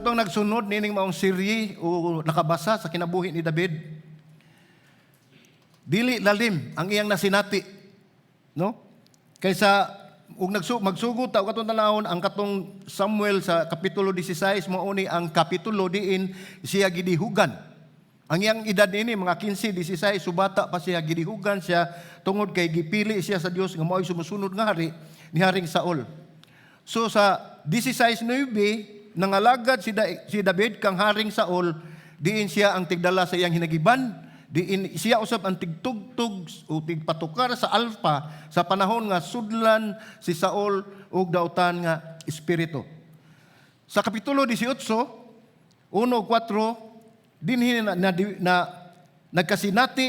Katong nagsunod nining maong serye o nakabasa sa kinabuhi ni David, dili lalim ang iyang nasinati, no? Kaysa ug magsugod ta og atong tanawon ang katong Samuel sa kapitulo 16, mao ni ang kapitulo diin siya gidihugan. Ang iyang edad niini mga 15, 16, subata pa siya, gidihugan siya tungod kay gipili siya sa Dios nga mao'y sumusunod nga hari ni Haring Saul. So sa 16:9, nangalagad si David kang Haring Saul, diin siya ang tigdala sa iyang hinagiban, diin siya usab ang tigtugtog o tigpatukar sa alpa sa panahon nga sudlan si Saul og dautan nga espiritu. Sa kapitulo 18, 1-4, dinhi na nagkasinati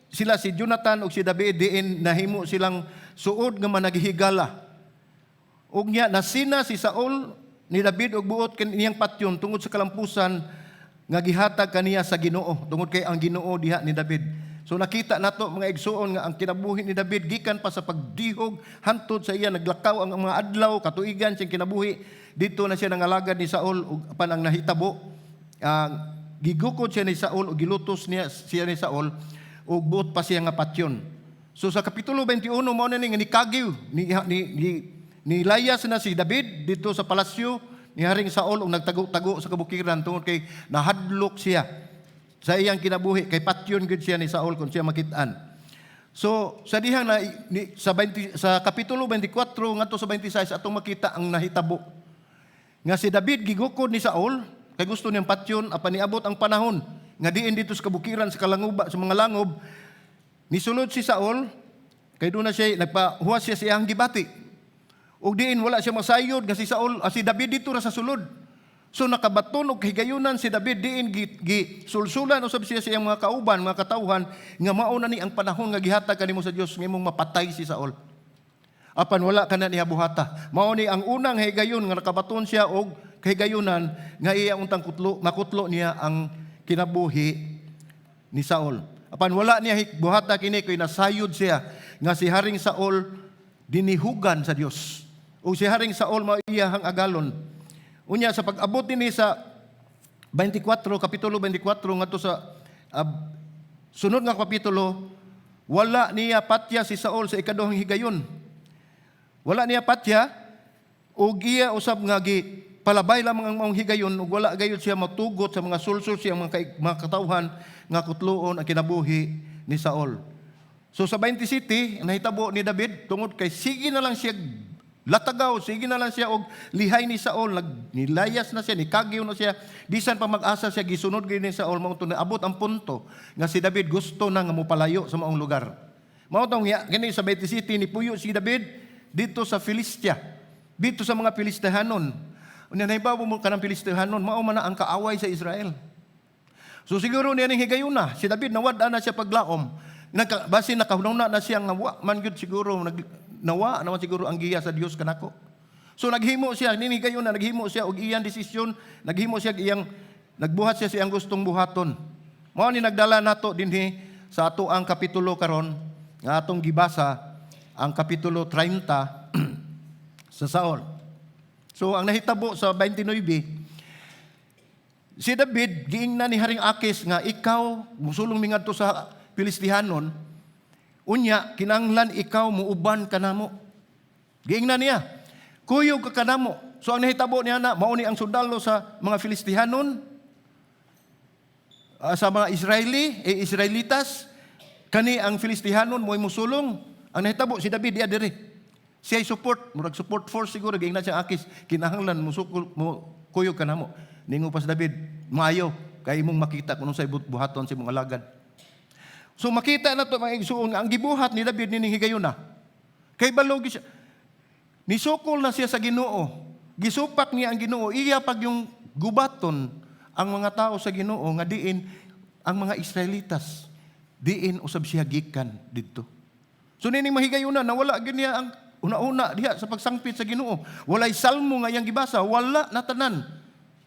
sila si Jonathan ug si David, diin nahimo silang suod nga managhigala. Ug nya nasina si Saul ni David og buot kaniyang patyon tungod sa kalampusan nga gihatag kaniya sa Ginoo, tungod kay ang Ginoo diha ni David. So nakita nato, mga igsuon, nga ang kinabuhi ni David gikan pa sa pagdihog hantod sa iya naglakaw ang mga adlaw, katuigan siyang kinabuhi, dito na siya nangalagad ni Saul. Ug apan ang nahitabo, gigukod siya ni Saul ug gilutos niya siya ni Saul ug buot pa siya nga patyon. So sa kapitulo 21, mao na ni nga nikagiw ni nilayas na si David dito sa palasyo ni Haring Saul ug nagtago-tago sa kabukiran tungod kay nahadlok siya sa iyang kinabuhi kay patyon gid siya ni Saul kung siya makit-an. So sa dihang na ni, sa 20, sa kapitulo 24 ngadto sa 26, atong makita ang nahitabo nga si David gigukod ni Saul kay gusto niyang patyon, apan niabot ang panahon nga diin dito sa kabukiran, sa kalanguba, sa mga langob, nisulod si Saul kay doon na siya nagpahuwas siya sa iyang gibati. Ug diin wala siya masayod nga si Saul, si David dito ra sa sulod. So nakabaton og kahigayunan si David diin gi sulsulan usab siya sa iyang mga kauban, mga katawhan, nga mao na ni ang panahon nga gihatag kanimo sa Dios nga imong mapatay si Saul. Apan wala ka na niya buhata. Mao ni ang unang higayon nga nakabaton siya og kahigayunan nga iya untang kutlo, makutlo niya ang kinabuhi ni Saul. Apan wala niya buhata kini kay nasayod siya nga si Haring Saul dinihugan sa Dios. O si Haring Saul mao iyahang agalon. Unya sa pag-abot dinhi sa 24, kapitulo 24 ngadto sa sunod nga kapitulo, wala niya patya si Saul sa ikaduhang higayon. Wala niya patya ug iya usab nga gi palabay lamang ang maong higayon ug wala gayud siya matugot sa mga sulsul siyang mga katawhan nga kutloon ang kinabuhi ni Saul. So sa 27, nahitabo ni David tungod kay sige na lang siya latagaw, sige na lang siya og lihay ni Saul, nilayas na siya, nikagyo na siya, bisan pa mag-asa siya gisunod gyud ni Saul, mao to naabot ang punto nga si David gusto na nga mopalayo sa maong lugar. Mao tong ya, kini sa 27, nipuyo si David dito sa Filistia, dito sa mga Filistehanon. Unya nahibaw mo kanang Filistehanon, mao man na ang kaaway sa Israel. So siguro niya ning higayuna, si David nawad na siya paglaom. Basin nakahunahuna na siya nga wa man gyud siguro nawa naman siguro ang giya sa Dios kanako. So naghimo siya nini higayuna, naghimo siya og iyang desisyon, naghimo siya og iyang nagbuhat siya sa iyang gustong buhaton. Mao ni nagdala nato dinhi sa ato ang kapitulo karon nga atong gibasa, ang kapitulo 30 sa Saul. So ang nahitabo sa 29, si David giingnan ni Haring Akis nga ikaw musulong mi ngadto sa Filistihanon, unya kinahanglan ikaw muuban kanamo. Giingnan niya, "Kuyog ka kanamo." So ang nahitabo niya na mao ni ang sundalo sa mga Filistihanon, sa mga Israelitas, kani ang Filistihanon mo'y musulong. Ang nahitabo, si David diya diri. Siya support, murag support force siguro. Giingnan siya Akis, "Kinahanglan musukol mo kuyog kanamo." Ningon pa si David, "Maayo kay imong makita kung unsay buhaton sa imong alagad." So makita na to, mga igsuon, nga ang gibuhat ni David nining higayuna. Kay balog siya. Nisukol na siya sa Ginoo. Gisupak niya ang Ginoo. Iya pag yung gubaton ang mga tao sa Ginoo nga diin ang mga Israelitas. Diin usab siya gikan didto. So nining mahigayuna, nawala gyud niya ang una-una diha sa pagsangpit sa Ginoo. Walay salmo nga iyang gibasa, wala na tanan.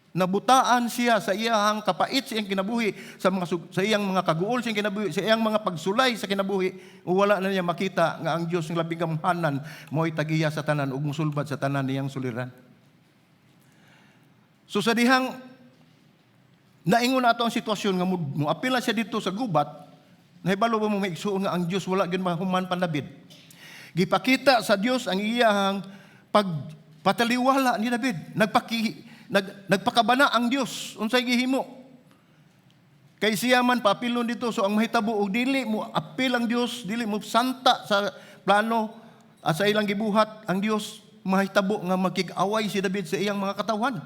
Nabutaan siya sa iyang kapait sa iyang kinabuhi, sa iyang mga kaguol sa iyang kinabuhi, sa iyang mga pagsulay sa kinabuhi, o wala na niya makita nga ang Dios ng labing gamhanan mo'y tagiya sa tanan ug musulbad sa tanan niyang suliran. So sa dihang Naingon na ato ang sitwasyon nga mo apil na siya dito sa gubat, nahibalo ba mo, mga igsuon, nga ang Dios wala gyud mahuman panlabid? Gipakita sa Dios ang iyang pagpataliwala ni David. Nagpakabana ang Dios. Unsay gihimo? Kay siya man paapilon dito, so ang mahitabo og dili mo apil ang Dios, dili mo santa sa plano sa ilang gibuhat ang Dios, mahitabo nga magkig-away si David sa iyang mga katawhan.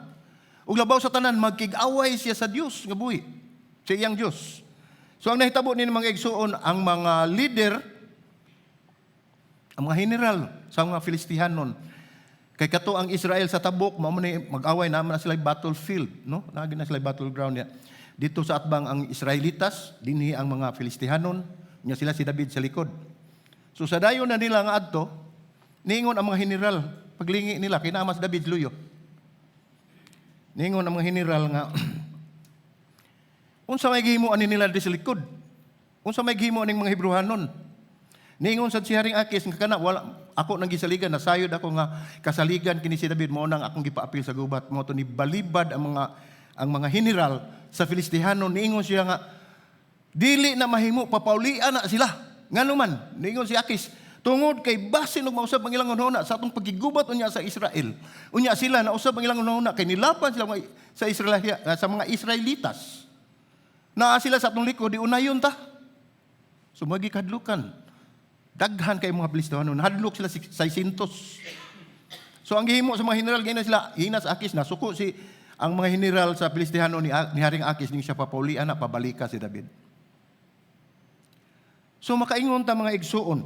Ug labaw sa tanan, magkig-away siya sa Dios nga buhi, sa iyang Dios. So ang nahitabo ni mga igsuon, ang mga leader, ang mga general sa mga Filistihanon, kay kato ang Israel sa tabok, mao man ni mag-away naman na sila battlefield, no? Naa na sila battleground niya. Dito sa atbang ang Israelitas, dinhi ang mga Filistihanon, nya sila si David sa likod. So sa dayon na nila nga adto, niingon ang mga general, paglingi nila kinama si David luyo. Niingon ang mga general nga, "Unsa may gihimo ani nila di sa likod? Unsa may gihimo aning mga Hebrehanon?" Niingon sad si Haring Akis nga, "Kana wala ako nang gisaligan, nasayod ako nga kasaligan kini si David, mao nang akong gipaapil sa gubat." Mao to ni balibad ang mga general sa Filistihanon. Niingon siya nga, "Dili na mahimo, papaulian na sila." Ngano man? Niingon si Akis, "Tungod kay basin og mausab ang ilang hunahuna sa atong pagigubat unya sa Israel. Unya sila nausab ang ilang hunahuna kay nilaban sila sa Israel, sa mga Israelitas. Naa sila sa atong likod, di unayon ta." So magikadlukan. Daghan kay mga Filistihanon, hadlok sila 600. So ang gihimo sa mga general, gina sila, hina sa Akis, nasuko si ang mga general sa Filistihanon ni Haring Akis, ning siya, "Papaulian na, pabalika si David." So makaingon ta, mga igsuon,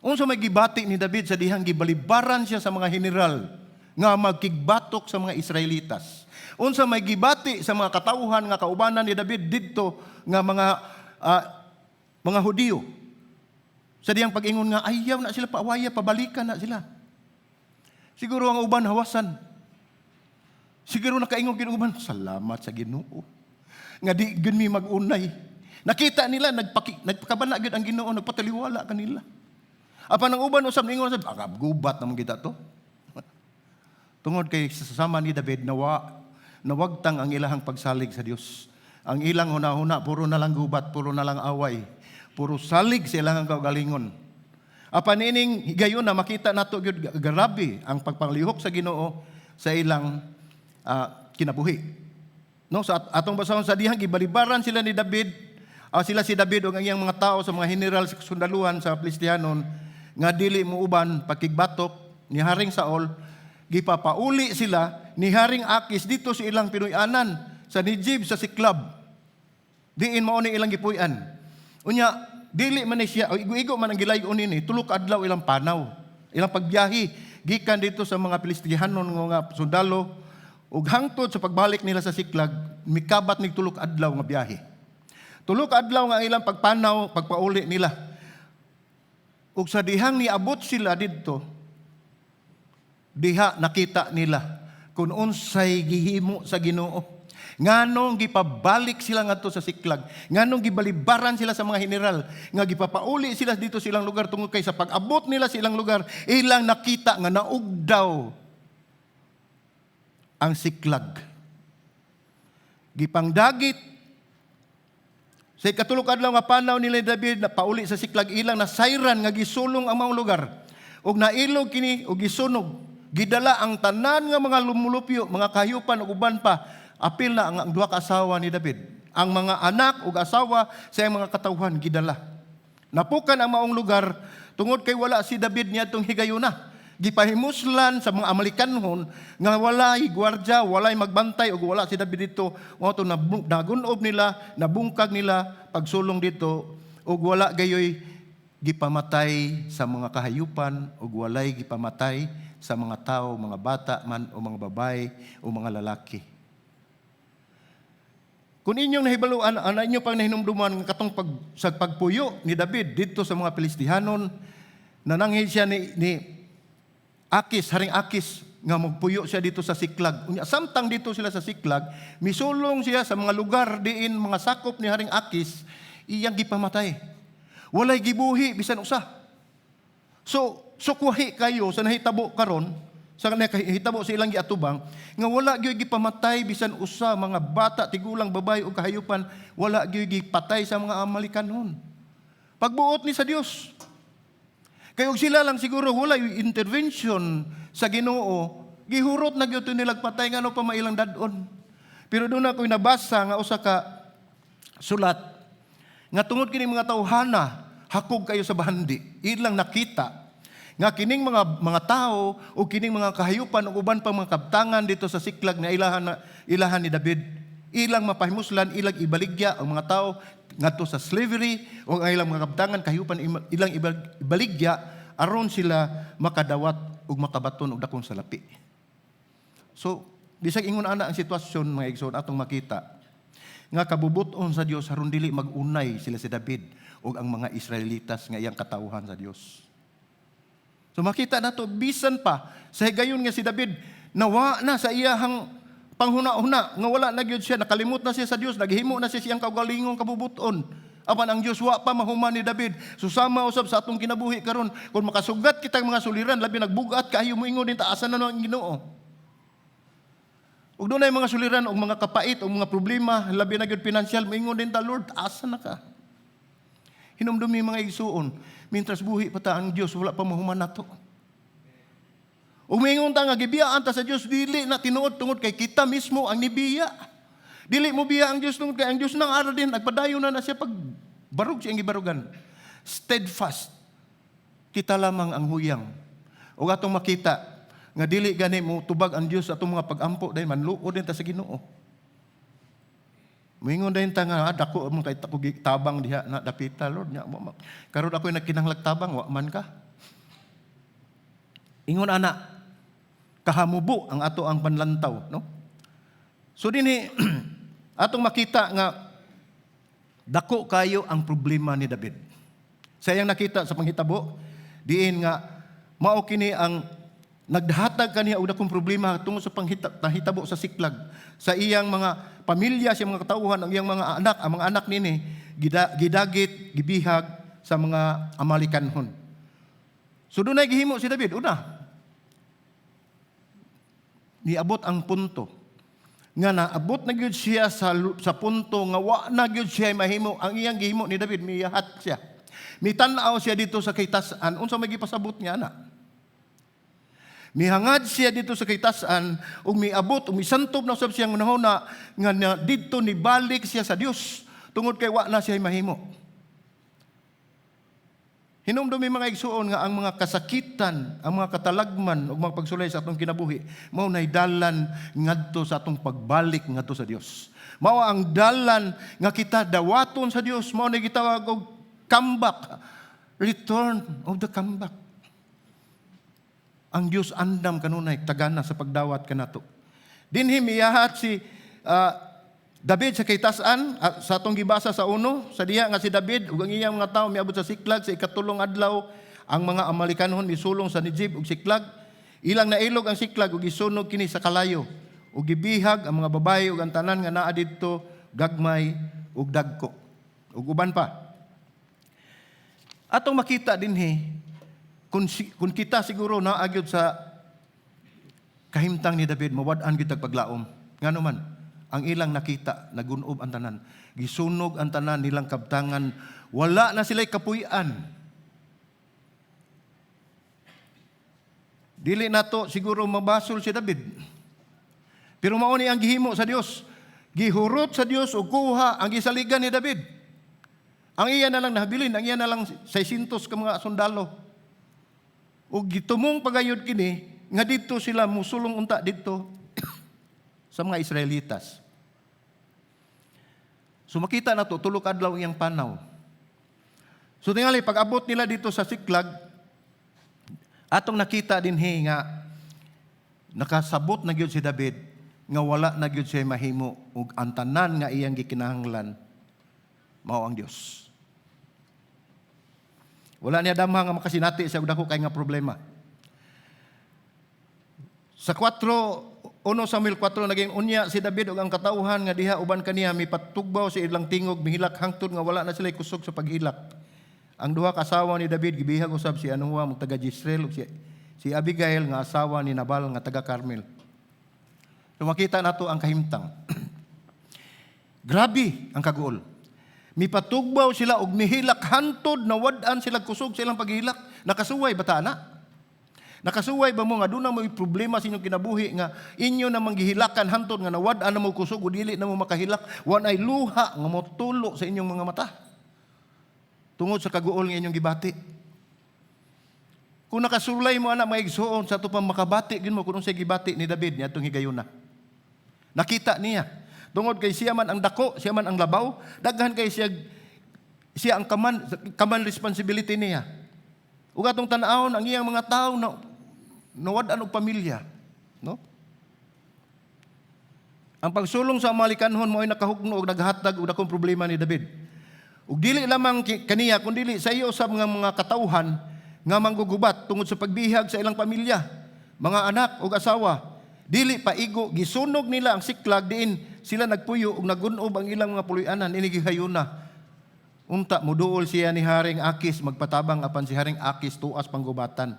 unsa may gibati ni David sa dihang gibalibaran siya sa mga general nga magkigbatok sa mga Israelitas? Unsa may gibati sa mga katawhan nga kaubanan ni David didto nga mga Hudiyo? Sa dihang pag-ingon nga ayaw na sila paawaya, pabalikan na sila. Siguro ang uban hawasan. Siguro nakaingon gyud ang uban, "Salamat sa Ginoo nga di gyud mi mag-unay." Nakita nila nagpakabana gyud ang Ginoo, nagpataliwala kanila. Apan ang uban usab ningon sa gubat naman kita to. Tungod kay sa sama ni David nawagtang ang ilahang pagsalig sa Dios. Ang ilang hunahuna puro na lang gubat, puro na lang away, puro salig sa ilang kaugalingon. Apan ining higayon na makita nato gyud grabe ang pagpanglihok sa Ginoo sa ilang kinabuhi. No, sa atong basahon, sa dihang gibalibaran sila ni David, sila si David ug ang iyang mga tao sa mga general sa kasundaluhan sa Filistihanon nga dili mo uban pagkigbatok ni Haring Saul, gipapauli sila ni Haring Akis dito sa ilang pinuy-anan sa Negev sa Siklag. Diin mao ni ilang gipuy-an. Unya dili man ni siya o igo-igo man ang gilay-on nini, 3 ka adlaw ilang panaw, ilang pagbiyahe gikan dito sa mga Filistihanon nga mga sundalo ug hangtod sa pagbalik nila sa Siklag, mikabat nig 3 ka adlaw nga biyahe. 3 ka adlaw nga ilang pagpanaw, pagpauli nila. Ug sa dihang niabot sila didto, diha nakita nila kung unsay gihimo sa Ginoo. Nganong gipabalik sila ngadto sa Siklag? Nganong gibalibaran sila sa mga general? Nga gipapauli sila dito sa ilang lugar? Tungod kay sa pag-abot nila sa ilang lugar, ilang nakita nga naugdaw ang Siklag. Gipangdagit sa 3 ka adlaw nga panaw nila ni David na pauli sa Siklag, ilang nasayran nga gisulong ang mga lugar. Ug nailog kini ug gisunog. Gidala ang tanan nga mga lumulupyo, mga kahayupan ug uban pa. Apil na ang duha ka asawa ni David. Ang mga anak ug asawa sa iyang mga katawhan gidala. Napukan ang maong lugar tungod kay wala si David niadtong higayuna. Gipahimuslan sa mga Amalekanhon nga walay gwardya, walay magbantay ug wala si David dito. Mao to nagunob nila, nabungkag nila pagsulong dito ug wala gayoy gipamatay sa mga kahayupan ug walay gipamatay sa mga tao, mga bata man o mga babae o mga lalaki. Kung inyong nahibaluan, ang inyo pang nahinumduman nga katong sa pagpuyo ni David dito sa mga Filistihanon, nananghid siya ni Akis, Haring Akis, nga magpuyo siya dito sa Siklag. Unya, samtang dito sila sa Siklag, misulong siya sa mga lugar diin mga sakop ni Haring Akis, iyang gipamatay. Walay gibuhi bisan usa. So, sukwahi kayo sa nahitabo karon. Sa nakahitabo sa ilang giatubang nga wala gyud gipamatay bisan usa, mga bata, tigulang, babae o kahayupan, wala gyud gipatay sa mga Amalekanon. Pagbuot ni sa Dios. Kay og sila lang siguro, wala yung intervention sa Ginoo, gihurot na gyud to nilag patay, ngano pa mailang dadon. Pero doon ako'y nabasa nga usa ka sulat nga tungod kini mga tawhana hakog kayo sa bahandi, ilang nakita nga kining mga tao o kining mga kahayupan o uban pang mga kabtangan dito sa Siklag na ilahan na ilahan ni David, ilang mapahimuslan, ilang ibaligya ang mga tao ngadto sa slavery o ang ilang mga kabtangan, kahayupan, ilang ibaligya aron sila makadawat ug makabaton og dakong salapi. So, bisag ingon ana ang sitwasyon, mga igsoon, atong makita nga kabubuton sa Dios aron dili mag-unay sila si David ug ang mga Israelitas nga iyang katawhan sa Dios. So makita nato, bisan pa sa higayon nga si David nawa na sa iyahang panghuna-huna nga wala na gyud siya, nakalimot na siya sa Dios, naghimo na siya siyang kaugalingong kabubuton. Apan ang Dios wa pa mahuman ni David. So sama usab sa atong kinabuhi karon, kung makasugat kitang mga suliran, labi nagbugat kaayo, moingon din ta, "Asa na ang Ginoo?" Ug dunay mga suliran og mga kapait og mga problema, labi na gyud pinansyal, moingon din ta, "Lord, asa na ka?" Hinumdumi, mga igsuon, mientras buhi pa ta, ang Dios wala pa mahuman nato. Ug moingon ta nga gibiyaan ta sa Dios, dili na tinuod tungod kay kita mismo ang nibiya. Dili mo biya ang Dios tungod kay ang Dios nang ara din, nagpadayon na na siya pag barug siyang gibarugan. Steadfast. Kita lamang ang huyang. Ug atong makita nga dili gani mo tubag ang Dios sa atong mga pag-ampo dahil manluod din ta sa Ginoo. Moingon dayon ta nga, "Ah, dako man kay ko tabang diha na dapita, Lord nya. Karon ako'y nagkinahanglag tabang, wa man ka." Ingon ana kahamubo ang ato ang panlantaw, no? So dinhi atong makita nga dako kayo ang problema ni David. Sa iyang nakita sa panghitabo, diin nga mao kini ang naghatag kaniya og dakong problema tungod sa panghitabo sa Siklag sa iyang mga pamilya, sa iyang mga katawhan, ang iyang mga anak, ang mga anak nini gidagit, gibihag sa mga Amalekanhon. So dunay gihimo si David. Una, niabot ang punto nga naabot na gyud siya sa punto nga wa na gyud siya mahimo. Ang iyang gihimo ni David, miyahat siya. Mitan-aw siya dito sa kitasan. Unsa may gipasabot niya ana? Mihangad siya dito sa kitasan ug miabot ug misantob na usab siyang hunahuna nga na, didto nibalik siya sa Dios tungod kay wa na siya mahimo. Hinumdumi, mga igsuon, nga ang mga kasakitan, ang mga katalagman ug mga pagsulay sa atong kinabuhi, mao nay dalan ngadto sa atong pagbalik ngadto sa Dios. Mao ang dalan nga kita dawaton sa Dios, mao nay gitawag og comeback, return of the comeback. Ang Dios andam kanunay tagana sa pagdawat kanato. Dinhi miyahat si David sa kitasan, sa atong gibasa sa uno, sa diha nga si David ug ang iyang mga tawo miabot sa Siklag sa ikatulong adlaw, ang mga Amalekanhon misulong sa Nejeb ug Siklag. Ilang nailog ang Siklag ug gisunog kini sa kalayo. Ug gibihag ang mga babayi ug ang tanan nga naa didto, gagmay ug dagko, ug uban pa. Atong makita dinhi, kung kita siguro naa gyud sa kahimtang ni David, mawad-an gyud tag paglaom. Ngano man, ang ilang nakita, nagunob ang tanan. Gisunog ang tanan nilang kabtangan. Wala na sila'y kapuy-an. Dili nato siguro mabasol si David. Pero mao ni ang gihimo sa Dios. Gihurot sa Dios og kuha ang gisaligan ni David. Ang iya na lang nahabilin, ang iya na lang 600 ka mga sundalo. Ug gitumong pagayod kini nga didto sila musulong unta didto sa mga Israelitas. So makita na to, 3 ka adlaw iyang panaw. So tingali pag abot nila dito sa Siklag, atong nakita dinhi nga nakasabot na gyud si David nga wala na gyud siya mahimo ug ang tanan nga iyang gikinahanglan mao ang Dios. Wala niya damha nga makasinati siya og dako kay nga problema. Sa 4, 1 Samuel 4, naging unya si David ug ang katawhan nga diha uban kaniya mipatugbaw sa ilang tingog, mihilak hangtod nga wala na sila kusog sa paghilak. Ang duha ka asawa ni David gibihag usab, si Ahinoam taga Jezreel ug si si Abigail nga asawa ni Nabal nga taga Carmel. So makita nato ang kahimtang. Grabe ang kaguol. Mipatugbaw sila og mihilak hantod nawad-an sila kusog sa ilang paghilak. Nakasuway ba ta ana? Nakasuway ba mo nga duna mo problema sa inyong kinabuhi nga inyo namang gihilakan hantod nga nawad-an na mo kusog o dili na mo makahilak, wa nay luha nga motulo sa inyong mga mata tungod sa kaguol nga inyong gibati? Kung nakasulay mo ana, mga igsuon, sa ato pa makabati gyud mo kung unsay gibati ni David niadtong higayuna. Nakita niya. Tungod kay siya man ang dako, siya man ang labaw, daghan kay siya siya ang command command responsibility niya. Ug atong tan-awon ang iyang mga tawo na nawad-an og pamilya, no? Ang pagsulong sa Amalekanhon mo'y nakahugno og naghatag og dakong problema ni David. Ug dili lamang kaniya kundi sa iyo sa mga katawhan nga manggugubat tungod sa pagbihag sa ilang pamilya, mga anak ug asawa. Dili paigo, gisunog nila ang Siklag diin sila nagpuyo ug nagunob ang ilang mga puloy-anan ini gihayuna. Unta muduol siya ni Haring Akis magpatabang, apan si Haring Akis tuas panggubatan.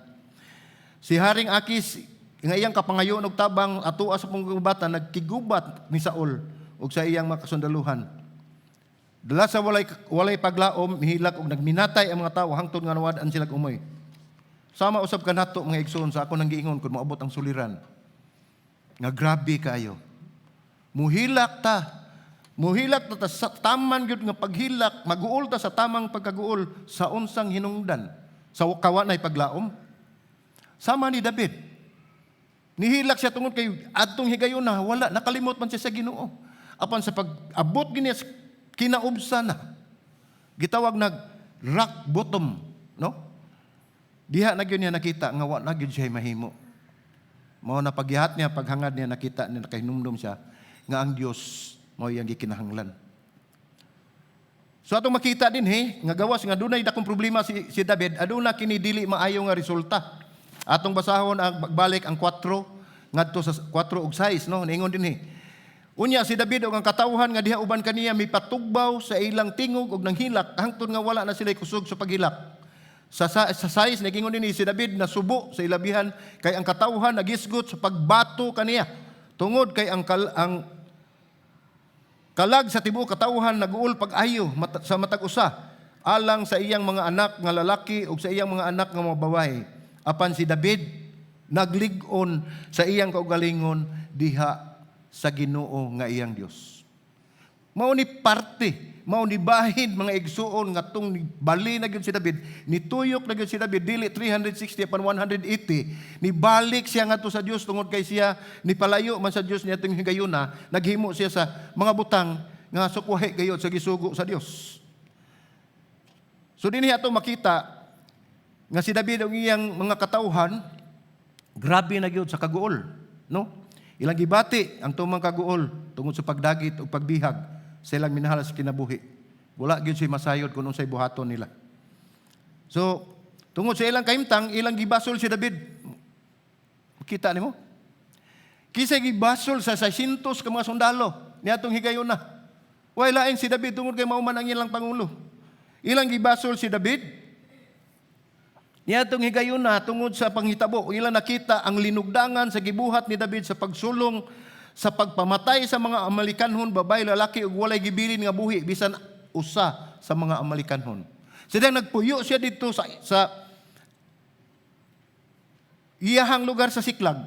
Si Haring Akis nga iyang kapangayon og tabang atoa sa panggubatan, nagkigubat ni Saul ug sa iyang mga kasundaluhan. Dala sa walay walay paglaom, mihilak og nagminatay ang mga tawo hangtod nga nawad-an sila umoy. Sama usab kanato, mga igsoon, sa ako nang giingon kung moabot ang suliran nga grabe kayo. Muhilak ta. Muhilak ta, ta sa taman gyud nga paghilak, maguol ta sa tamang pagkaguol sa unsang hinungdan. Sa kawa nay paglaom. Sama ni David. Nihilak siya tungod kay adtong higayon na wala, nakalimot man siya sa Ginoo. Apan sa pag-abot gini sa kinaubsan na, gitawag nag rock bottom, no? Diha na gyud niya nakita nga wa na gyud siya mahimo. Mao na pagyahat niya, paghangad niya, nakita niya, nakahinumdum siya nga ang Dios mao iyang gikinahanglan. So atong makita din he, nga gawas nga dunay dakong problema si David, aduna kini dili maayo nga resulta. Atong basahon ang pagbalik ang 4 ngadto sa 4 ug 6, no? Niingon dinhi. Unya si David ug ang katawhan nga diha uban kaniya mipatugbaw sa ilang tingog ug nanghilak hangtod nga wala na sila kusog sa paghilak. Sa 6, nagingon dinhi, si David nasubo sa ilabihan kay ang katawhan nagisgot sa pagbato kaniya. Tungod kay ang kalag sa tibuok katawhan naguol pag-ayo sa matag usa alang sa iyang mga anak nga lalaki ug sa iyang mga anak nga mga babae. Apan si David naglig-on sa iyang kaugalingon diha sa Ginoo nga iyang Dios. Mao ni parte, mao ni bahin, mga igsuon, nga tung bali na gyud si David, nituyok na gyud si David dili 360 apan 180, nibalik siya ngadto sa Dios tungod kay siya nipalayo man sa Dios niya higayuna, naghimo siya sa mga butang nga sukwahi gayud sa gisugo sa Dios. So dinhi ato makita nga si David ug iyang mga katawhan grabe na gyud sa kaguol, no? Ilang gibati ang tumang kaguol tungod sa pagdagit ug pagbihag sa ilang minahal sa kinabuhi. Wala gyud siya masayod kung unsay buhaton nila. So, tungod sa ilang kahimtang, ilang gibasol si David. Kita nimo? Kinsa gibasol sa 600 ka mga sundalo niadtong higayuna? Way lain si David tungod kay mao man ang ilang pangulo. Ilang gibasol si David niadtong higayuna tungod sa panghitabo. Ilang nakita ang linugdangan sa gibuhat ni David sa pagsulong sa pagpamatay sa mga Amalekanhon, babae, lalaki, ug walay gibilin nga buhi bisan usa sa mga Amalekanhon. Sidang nagpuyo siya dito sa iyahang lugar sa Siklag.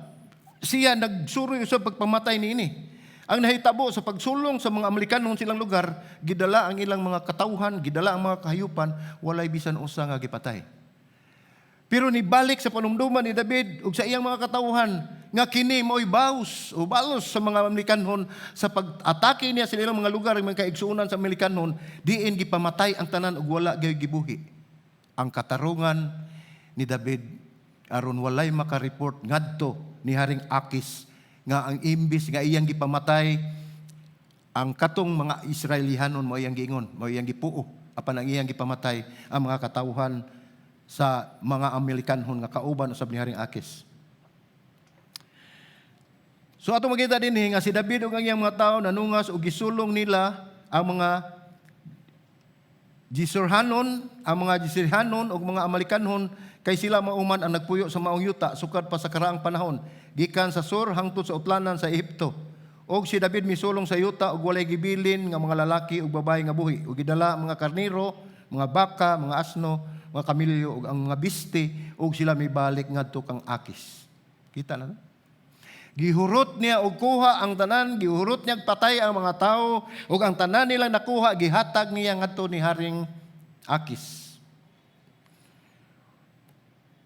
Siya nagsuroy sa pagpamatay niini. Ang nahitabo sa pagsulong sa mga Amalekanhon silang lugar, gidala ang ilang mga katawhan, gidala ang mga kahayupan, walay bisan usa nga gipatay. Pero nibalik sa panumduman ni David ug sa iyang mga katawhan nga kini mo'y baws o balos sa mga Amalekanhon sa pag-atake niya sa ilang mga lugar, mga kaigsuonan sa Amalekanhon, diin gipamatay ang tanan ug wala gyud gibuhi. Ang katarungan ni David aron walay makareport ngadto ni Haring Akis nga ang imbis nga iyang gipamatay ang katong mga Israelihanon, mo iyang giingon, mo iyang gipuo, apan ang iyang gipamatay ang mga katawhan sa mga Amalekanhon nga kauban usab ni Haring Akis. So ato makita din nga si David ug ang iyang mga tawo nanungas ug gisulong nila ang mga Gisurhanon, ang mga Gisurhanon ug mga Amalekanhon Kay sila mao man ang nagpuyo sa maong yuta sukad pa sa karaang panahon, gikan sa Sur hangtod sa utlanan sa Ehipto. Og si David misulong sa yuta og walay gibilin nga mga lalaki ug babayi nga buhi, ug gidala ang mga karnero, mga baka, mga asno, mga kamilyo ug ang mga biste, ug sila mibalik ngadto kang Akis. Kita na, no? Gihurot niya og kuha ang tanan, gihurot niya og patay ang mga tao, ug ang tanan nilang nakuha gihatag niya ngadto ni Haring Akis.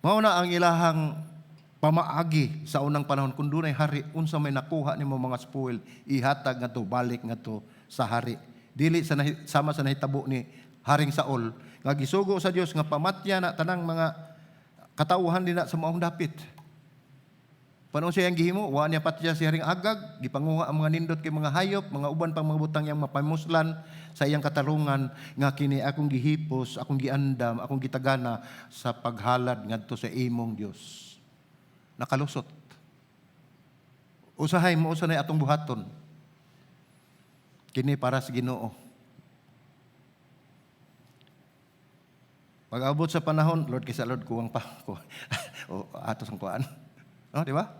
Mao na ang ilahang pamaagi sa unang panahon. Kung dunay hari, unsa may nakuha nimo mga spoil, ihatag ngadto, balik ngadto sa hari. Dili sa sama sa nahitabo ni Haring Saul nga gisugo sa Dios nga pamatya na tanang mga katawhan dinha sa maong dapit. Paano siya ang gihimo? Wa niya patya si Haring Agag, gipanguha ang mga nindot kay mga hayop, mga uban pang mga butang yang mapamuslan sa iyang katarungan nga kini akong gihipos, akong giandam, akong gitagana sa paghalad ngadto sa imong Dios. Nakalusot. Usahay mao sa atong buhaton. Kini para sa Ginoo. Pag-abot sa panahon, "Lord, kaysa Lord, kuwang pa." O, atos ang kuan. No, di ba?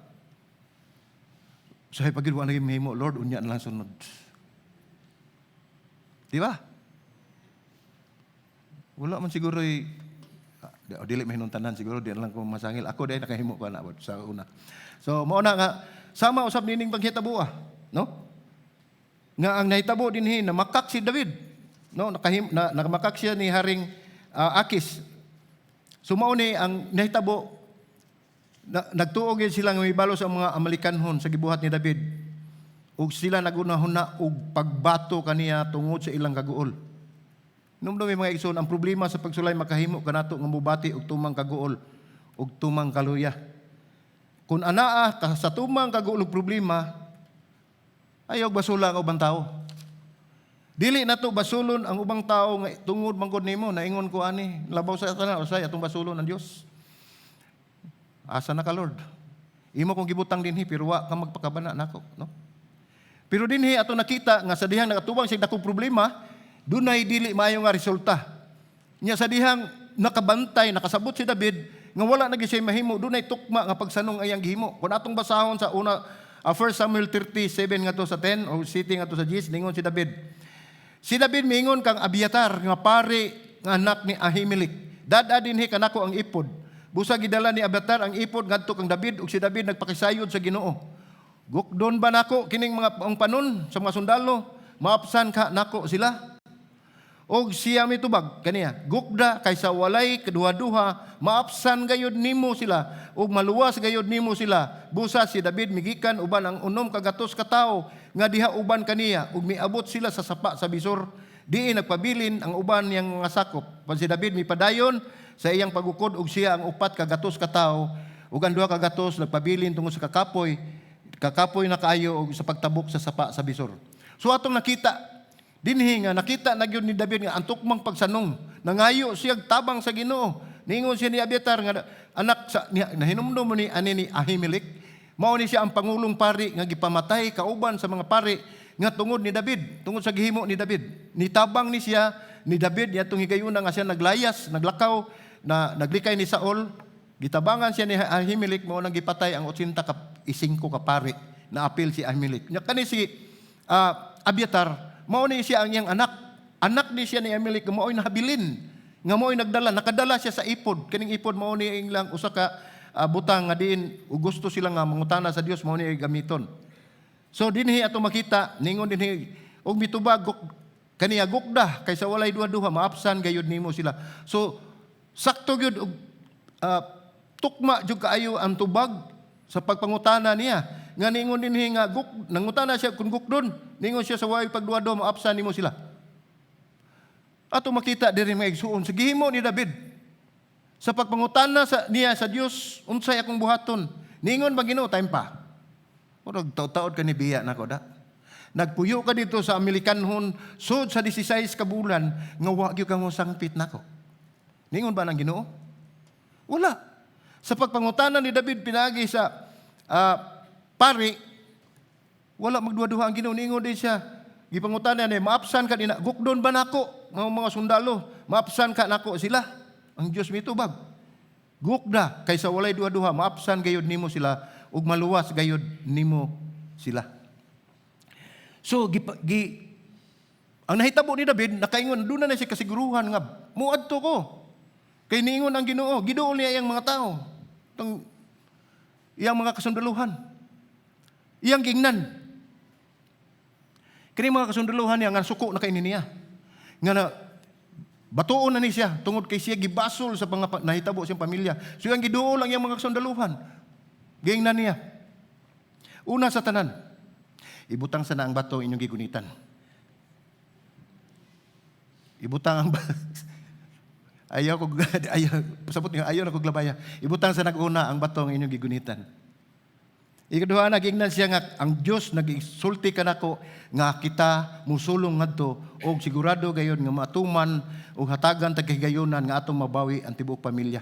Usahay pag wa naging mahimo, "Lord, unya na lang sunod." Di ba? Wala man siguro dili mahinungtanan siguro, di na lang ko masangil. Ako dahil nakahimo ko na sa una. So, mao na nga, sama usab nining panghitabo, no? Nga ang nahitabo dinhi, namakak si David. No, nakamakak siya ni Haring Akis. So mao ni ang nahitabo na, nagtuo gyud sila nga mibalo sa mga Amalekanhon sa gibuhat ni David. Ug sila nagunahuna og pagbato kaniya tungod sa ilang kaguol. Numdumi, mga igsoon, ang problema sa pagsulay makahimo kanato nga mubati og tumang kaguol ug tumang kaluya. Kung anaa ka sa tumang kaguol ug problema, ayaw basula ang ubang tao. Dili nato basulon ang ubang tao nga tungod man gud nimo, naingon ko ani, labaw sa tanan usay atong basulon ang Dios. Asa na ka, Lord? Imo kong gibutang dinhi pero wa ka magpakabana nako, no? Pero dinhi ato nakita nga sa dihang nakatubang sa dakong problema, dunay dili maayo nga resulta. Nya sa dihang nakabantay, nakasabot si David nga wala na gyud siya mahimo, dunay tukma nga pagsanong ayang gihimo. Kung atong basahon sa una, 1 Samuel 37 ngadto sa 10 o city ngadto sa 10, ningon si David. Si David mingon kang Abiatar nga pari nga anak ni Ahimelech, "Dad-a dinhi kanako ang epod." Busa gidala ni Abiatar ang epod ngadto kang David ug si David nagpakisayod sa Ginoo. "Gukdon ba nako kining mga ang panon sa mga sundalo? Maapsan ka nako sila?" Og siya mitubag kaniya, "Gukda, kaysa walay kaduha-duha, maapsan gayud nimo sila ug maluwas gayud nimo sila." Busa si David migikan uban ang 600 ka tawo nga diha uban kaniya ug miabot sila sa sapa sa Besor. Diin nagpabilin ang uban niyang mga sakop. Pan si David mipadayon sa iyang pagukod ug siya ang 400 ka tawo ug ang 200 nagpabilin tungod sa kakapoy, kakapoy na kaayo og sa pagtabok sa sapa sa Besor. So atong nakita dinhi nga nakita na gyud ni David nga ang tukmang pagsanong, nangayo siya tabang sa Ginoo. Ningon siya ni Abiatar nga anak sa ni, nahinumdum mo ni ani ni Ahimelech, mao ni siya ang pangulong pari nga gipamatay kauban sa mga pari nga tungod ni David, tungod sa gihimo ni David. Nitabang ni siya ni David yatong higayuna nga siya naglayas, naglakaw na naglikay ni Saul, gitabangan siya ni Ahimelech, mao nang gipatay ang 85 ka pari na apil si Ahimelech. Nya kani si Abiatar, mao ni siya ang iyang anak. Anak ni siya ni Ahimelech nga mao'y nahabilin, nga mao'y nagdala, nakadala siya sa epod. Kaning epod mao ni ilang usa ka butang nga diin ug gusto sila nga mangutana sa Dios, mao ni gamiton. So dinhi ato makita, ningon dinhi og mitubag kaniya, "Gukda, kaysa walay duha-duha, maapsan gayud nimo sila." So sakto gyud og tukma jud kaayo ang tubag sa pagpangutana niya. Nga ningon dinhi nga nangutana siya kung gukdon, ningon siya sa way pagduha-duha maapsan nimo sila. Ato makita diri, mga igsuon, sa gihimo ni David sa pagpangutana sa niya sa Dios, unsay akong buhaton? Ningon ba Ginoo, "Time pa? Murag taud-taud ka ni biya nako da. Nagpuyo ka dito sa Amalekanhon sud sa 16 ka bulan nga wa gyud ka sangpit nako." Ningon ba ng Ginoo? Wala. Sa pagpangutana ni David pinagi sa pari, wala magduha-duha ang Ginoo. Ningon din siya. Gipangutana niya, "Maapsan ka nina, gukdon ba nako mga sundalo? Maapsan ka nako sila?" Ang Dios mitubag, Gukda kaysa walay duha-duha, maapsan gayud nimo sila ug maluwas gayud nimo sila. So gi, ang nahitabo ni David, nakaingon duna na siya kasiguruhan nga muadto ko. Kay niingon ang Ginoo, giduol niya iyang mga tao. Tong iyang mga kasundaluhan. Iyang gingnan. Kini mga kasundaluhan niya nga suko na kay niya. Nga na batuon na ni siya tungod kay siya gibasol sa mga nahitabo siyang pamilya. So iyang giduol ang iyang mga kasundaluhan. Giingnan niya. Una sa tanan, ibutang sana ang bato inyong gigunitan. Ibutang ang ayaw ko, ayaw pasabot niyo, ayaw na ko glabaya. Ibutang sa nag-una ang bato ang inyong gigunitan. Ikaduha, nagingnan siya nga ang Dios nagsulti kanako nga kita musulong ngadto og sigurado gayon nga matuman og hatagan tag kahigayonan nga atong mabawi ang tibuok pamilya.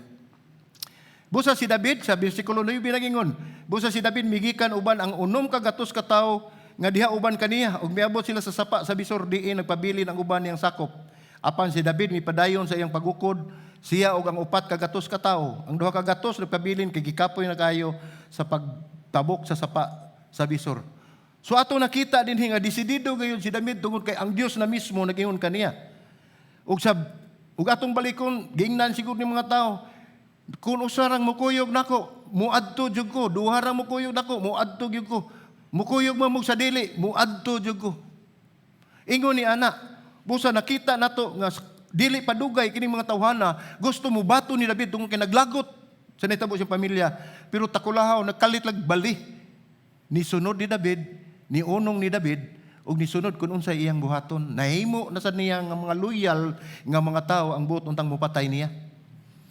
Busa si David sa bersikulo 9 nagingon, busa si David migikan uban ang 600 ka tawo nga diha uban kaniya ug miabot sila sa sapa sa Besor diin nagpabilin ang uban niyang sakop. Apan si David mipadayon sa iyang pagukod siya ug ang 400 ka tawo. Ang 200 nagpabilin kay gikapoy na kayo sa pagtabok sa sapa sa Besor. So ato nakita din nga desidido gayon si David tungod kay ang Dios na mismo nagingon kaniya. Ug atong balikon, giingnan siguro ni mga tao, kung usa rang mukuyog nako, muadto jud ko, duha rang mukuyog nako, muadto jud ko. Mukuyog man mo sa dili, muadto jud ko. Ingon ni ana, busa nakita nato nga dili padugay kining mga tawhana gusto mo bato ni David tungod kay naglagot sa nitabo siyang pamilya. Pero takulahaw nagkalit lag bali. Ni sunod ni David, ni unong ni David, ug nisunod kung unsay iyang buhaton. Nahimo na sad niya nga mga loyal nga mga tao ang buot untang mopatay niya.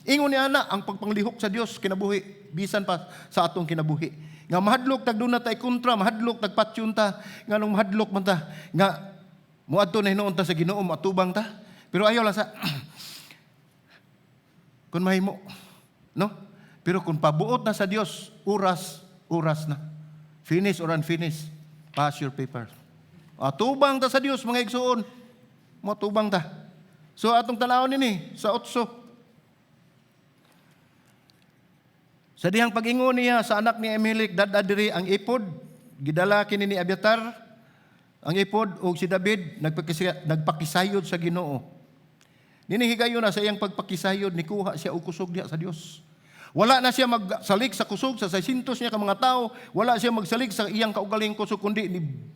Ingon ni ana, ang pagpanglihok sa Dios kinabuhi bisan pa sa atong kinabuhi. Nga mahadlok tag duna tay kontra, mahadlok tag patyon ta, nganong mahadlok man ta nga muadto na hinuon ta sa Ginoo, moatubang ta. Pero ayaw lang sa kung mahimo, no? Pero kung pabuot na sa Dios, oras, oras na. Finish or unfinished, pass your paper. Atubang ta sa Dios, mga igsuon. Moatubang ta. So atong tanawon nini sa 8. Sa dihang pag-ingon niya sa anak ni Ahimelech, "Dad-a diri ang epod," gidala kini ni Abiatar ang epod ug si David nagpakisayod sa Ginoo. Nini higayon na sa iyang pagpakisayod, nikuha siya og kusog diha sa Dios. Wala na siya magsalig sa kusog sa 600 niya ka mga tao, wala siya magsalig sa iyang kaugalingong kusog kundi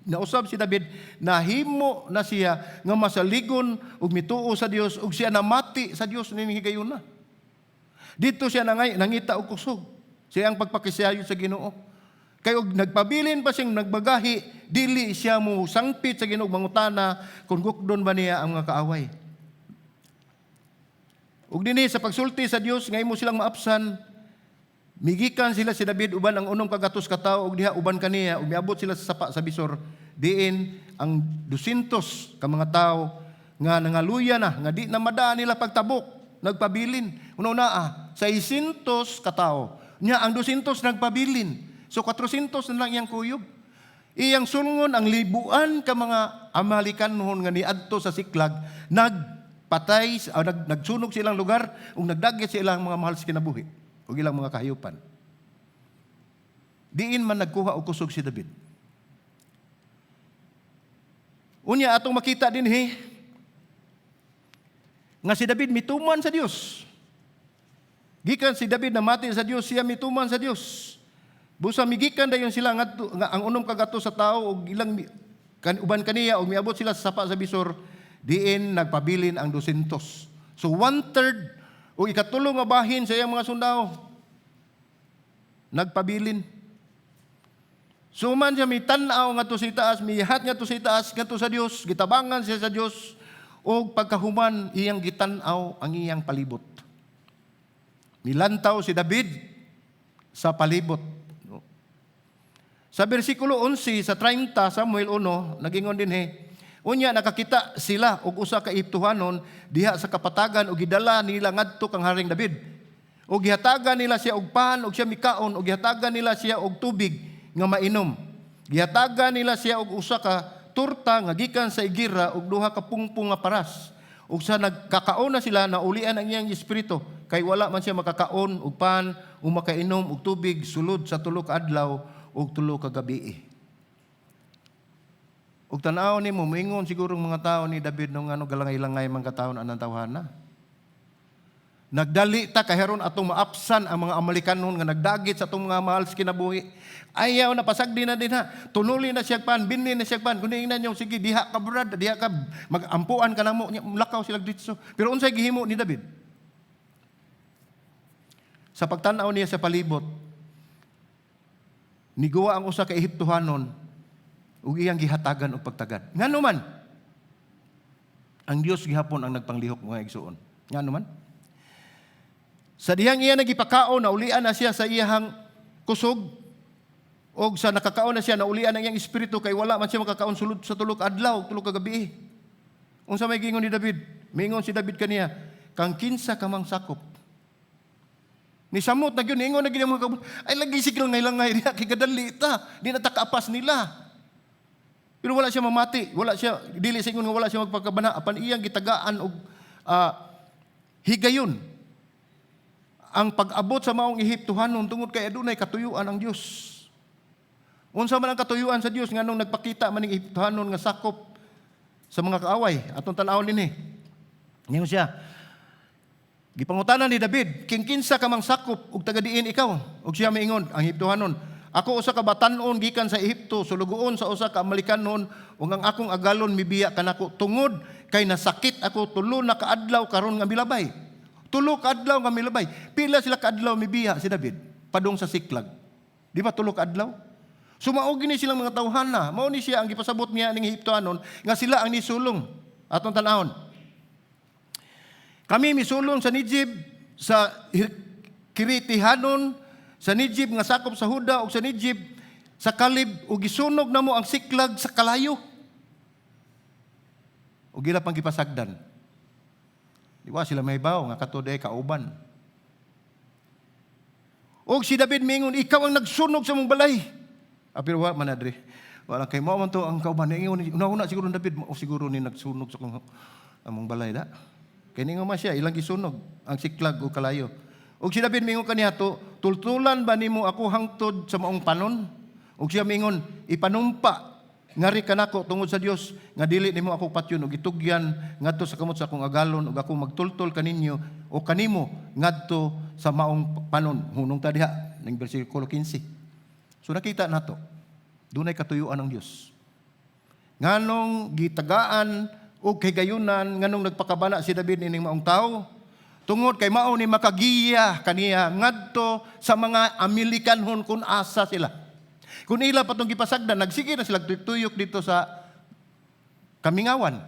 nausab si David, nahimo na siya nga masaligon ug mituo sa Dios ug siya namati sa Dios nini higayon na. Dito siya nangita og kusog. Siya ang pagpakisayod sa Ginoo. Kay og nagpabilin pa siyang nagbagahi, dili siya mo sangpit sa Ginoo mangutana kung gukdon ba niya ang mga kaaway. Ug dinhi sa pagsulti sa Dios nga imo silang maapsan, migikan sila si David uban ang 600 ka tawo og diha uban kaniya ug miabot sila sa sapa sa Besor diin ang 200 ka mga tawo nga nangaluya na nga di na madaan nila pagtabok nagpabilin. Una-una 600 ka tawo. Nya ang 200 nagpabilin. So 400 na lang iyang kuyog. Iyang sulngon ang libuan ka mga Amalekanon nga niadto sa Siklag, nagpatay o nagsunog sa ilang lugar ug nagdagit sa ilang mga mahal sa kinabuhi ug ilang mga kahayupan. Diin man nagkuha og kusog si David. Unya atong makita dinhi nga si David mituman sa Dios. Gikan si David namati sa Dios, siya mituman sa Dios. Busa migikan dayon sila ngadto nga ang 600 sa tawo og ilang uban kaniya og miabot sila sa sapa sa Besor diin nagpabilin ang 200. So one third o ikatulo nga bahin sa iyang mga sundao nagpabilin. So man siya mitan-aw ngadto sa itaas, mihat ngadto sa itaas ngadto sa Dios, gitabangan siya sa Dios og pagkahuman iyang gitan-aw ang iyang palibot. Milantaw si David sa palibot. No? Sa bersikulo 11 sa 30 Samuel 1, nagingon dinhi, unya nakakita sila og usa ka Egyptohanon diha sa kapatagan ug gidala nila ngadto kang Haring David. Ug gihatagan nila siya og pan ug siya mikaon ug gihatagan nila siya og tubig nga mainom. Gihatagan nila siya og usa ka turta nga gikan sa igira ug duha ka pungpong nga paras. Ug sa nagkakaon na sila, naulian ang iyang espiritu. Kay wala man siya makakaon og pan o makainom og tubig sulod sa 3 ka adlaw ug 3 ka gabii. Ug tan-aw nimo, moingon siguro mga tao ni David nung ano galangay-langay man katawon anang tawhana. Nagdali ta kay aron atong maapsan ang mga Amalekanon nga nagdagit sa atong mga mahal sa kinabuhi. Ayaw na, pasagdi na din ha. Tunuli na siya pan, binli na siya pan. Kung ingnan niyo, sige, diha ka, brad, diha ka, magampuan ka namo, lakaw sila dito. Pero unsay gihimo ni David? Sa pagtanaw niya sa palibot, niguwa ang usa ka Ehiptohanon ug iyang gihatagan og pagtagad. Ngano man? Ang Dios gihapon ang nagpanglihok, mga igsuon. Ngano man? Sa dihang iya nagipakaon, naulian na siya sa iyahang kusog, og sa nakakaon na siya, naulian ang iyang espiritu kay wala man siya makakaon sulod sa 3 ka adlaw, 3 ka gabii. Unsa may giingon ni David? Mingon si David kaniya, "Kang kinsa ka mang sakop?" Ni samot na gyud, ingon na gyud ang mga kabut. Ay lagi sigil ngay langay diha kay gadali ta. Di na ta kaapas nila. Pero wala siya mamati, wala siya dili sa ingon nga wala siya magpagkabana apan iyang gitagaan og higayon ang pag-abot sa maong Ehiptohanon tungod kay adunay katuyuan ang Dios. Unsa man ang katuyuan sa Dios, nganong nagpakita man ning Ehiptohanon nga sakop sa mga kaaway? Atong tan-awon dinhi. Ningon siya, gipangutana ni David, "King kinsa ka mang sakop ug taga diin ikaw?" Ug siya miingon, ang Ehiptohanon, "Ako usa ka batan-on gikan sa Ehipto, sulugoon sa usa ka Amalekanon, ug ang akong agalon mibiya kanako tungod kay nasakit ako 3 na kaadlaw karon nga milabay." 3 ka adlaw nga milabay. Pila sila kaadlaw mibiya si David padung sa Siklag? Di ba 3 ka adlaw? So mao gini silang mga tawhana. Mao ni siya ang gipasabot niya ning Ehiptohanon nga sila ang nisulong. Atong tan-awon. "Kami misulong sa Nejeb, sa Kiritihanon, sa Nejeb nga sakop sa Huda ug sa Nejeb sa Caleb ug gisunog namo ang Siklag sa kalayo." Ug ila pang gipasagdan. Di ba sila may baw nga kato diay kauban? Og si David mingon, "Ikaw ang nagsunog sa mong balay." Ah, pero wa man adre. Wala kay mao man to ang kauban. Ingon una-una siguro David, mao siguro ni nagsunog sa kong among balay da. Kay ningon man siya ilang gisunog ang Siklag ug kalayo. Og si David mingon kaniya to, "Tultulan ba nimo ako hangtod sa maong panon?" Og siya mingon, "Ipanumpa ngari kanako tungod sa Dios nga dili nimo ako patyon ug itugyan ngadto sa kamot sa akong agalon ug ako magtultol kaninyo o kanimo ngadto sa maong panon." Hunong ta diha ning bersikulo 15. So nakita nato dunay katuyuan ang Dios. Nganong gitagaan og kahigayunan, nganong nagpakabana si David ining maong tawo? Tungod kay mao ni makagiya kaniya ngadto sa mga Amalekanhon kung asa sila. Kung ila pa tong gipasagdan, nagsige na sila tuyok dito sa kamingawan.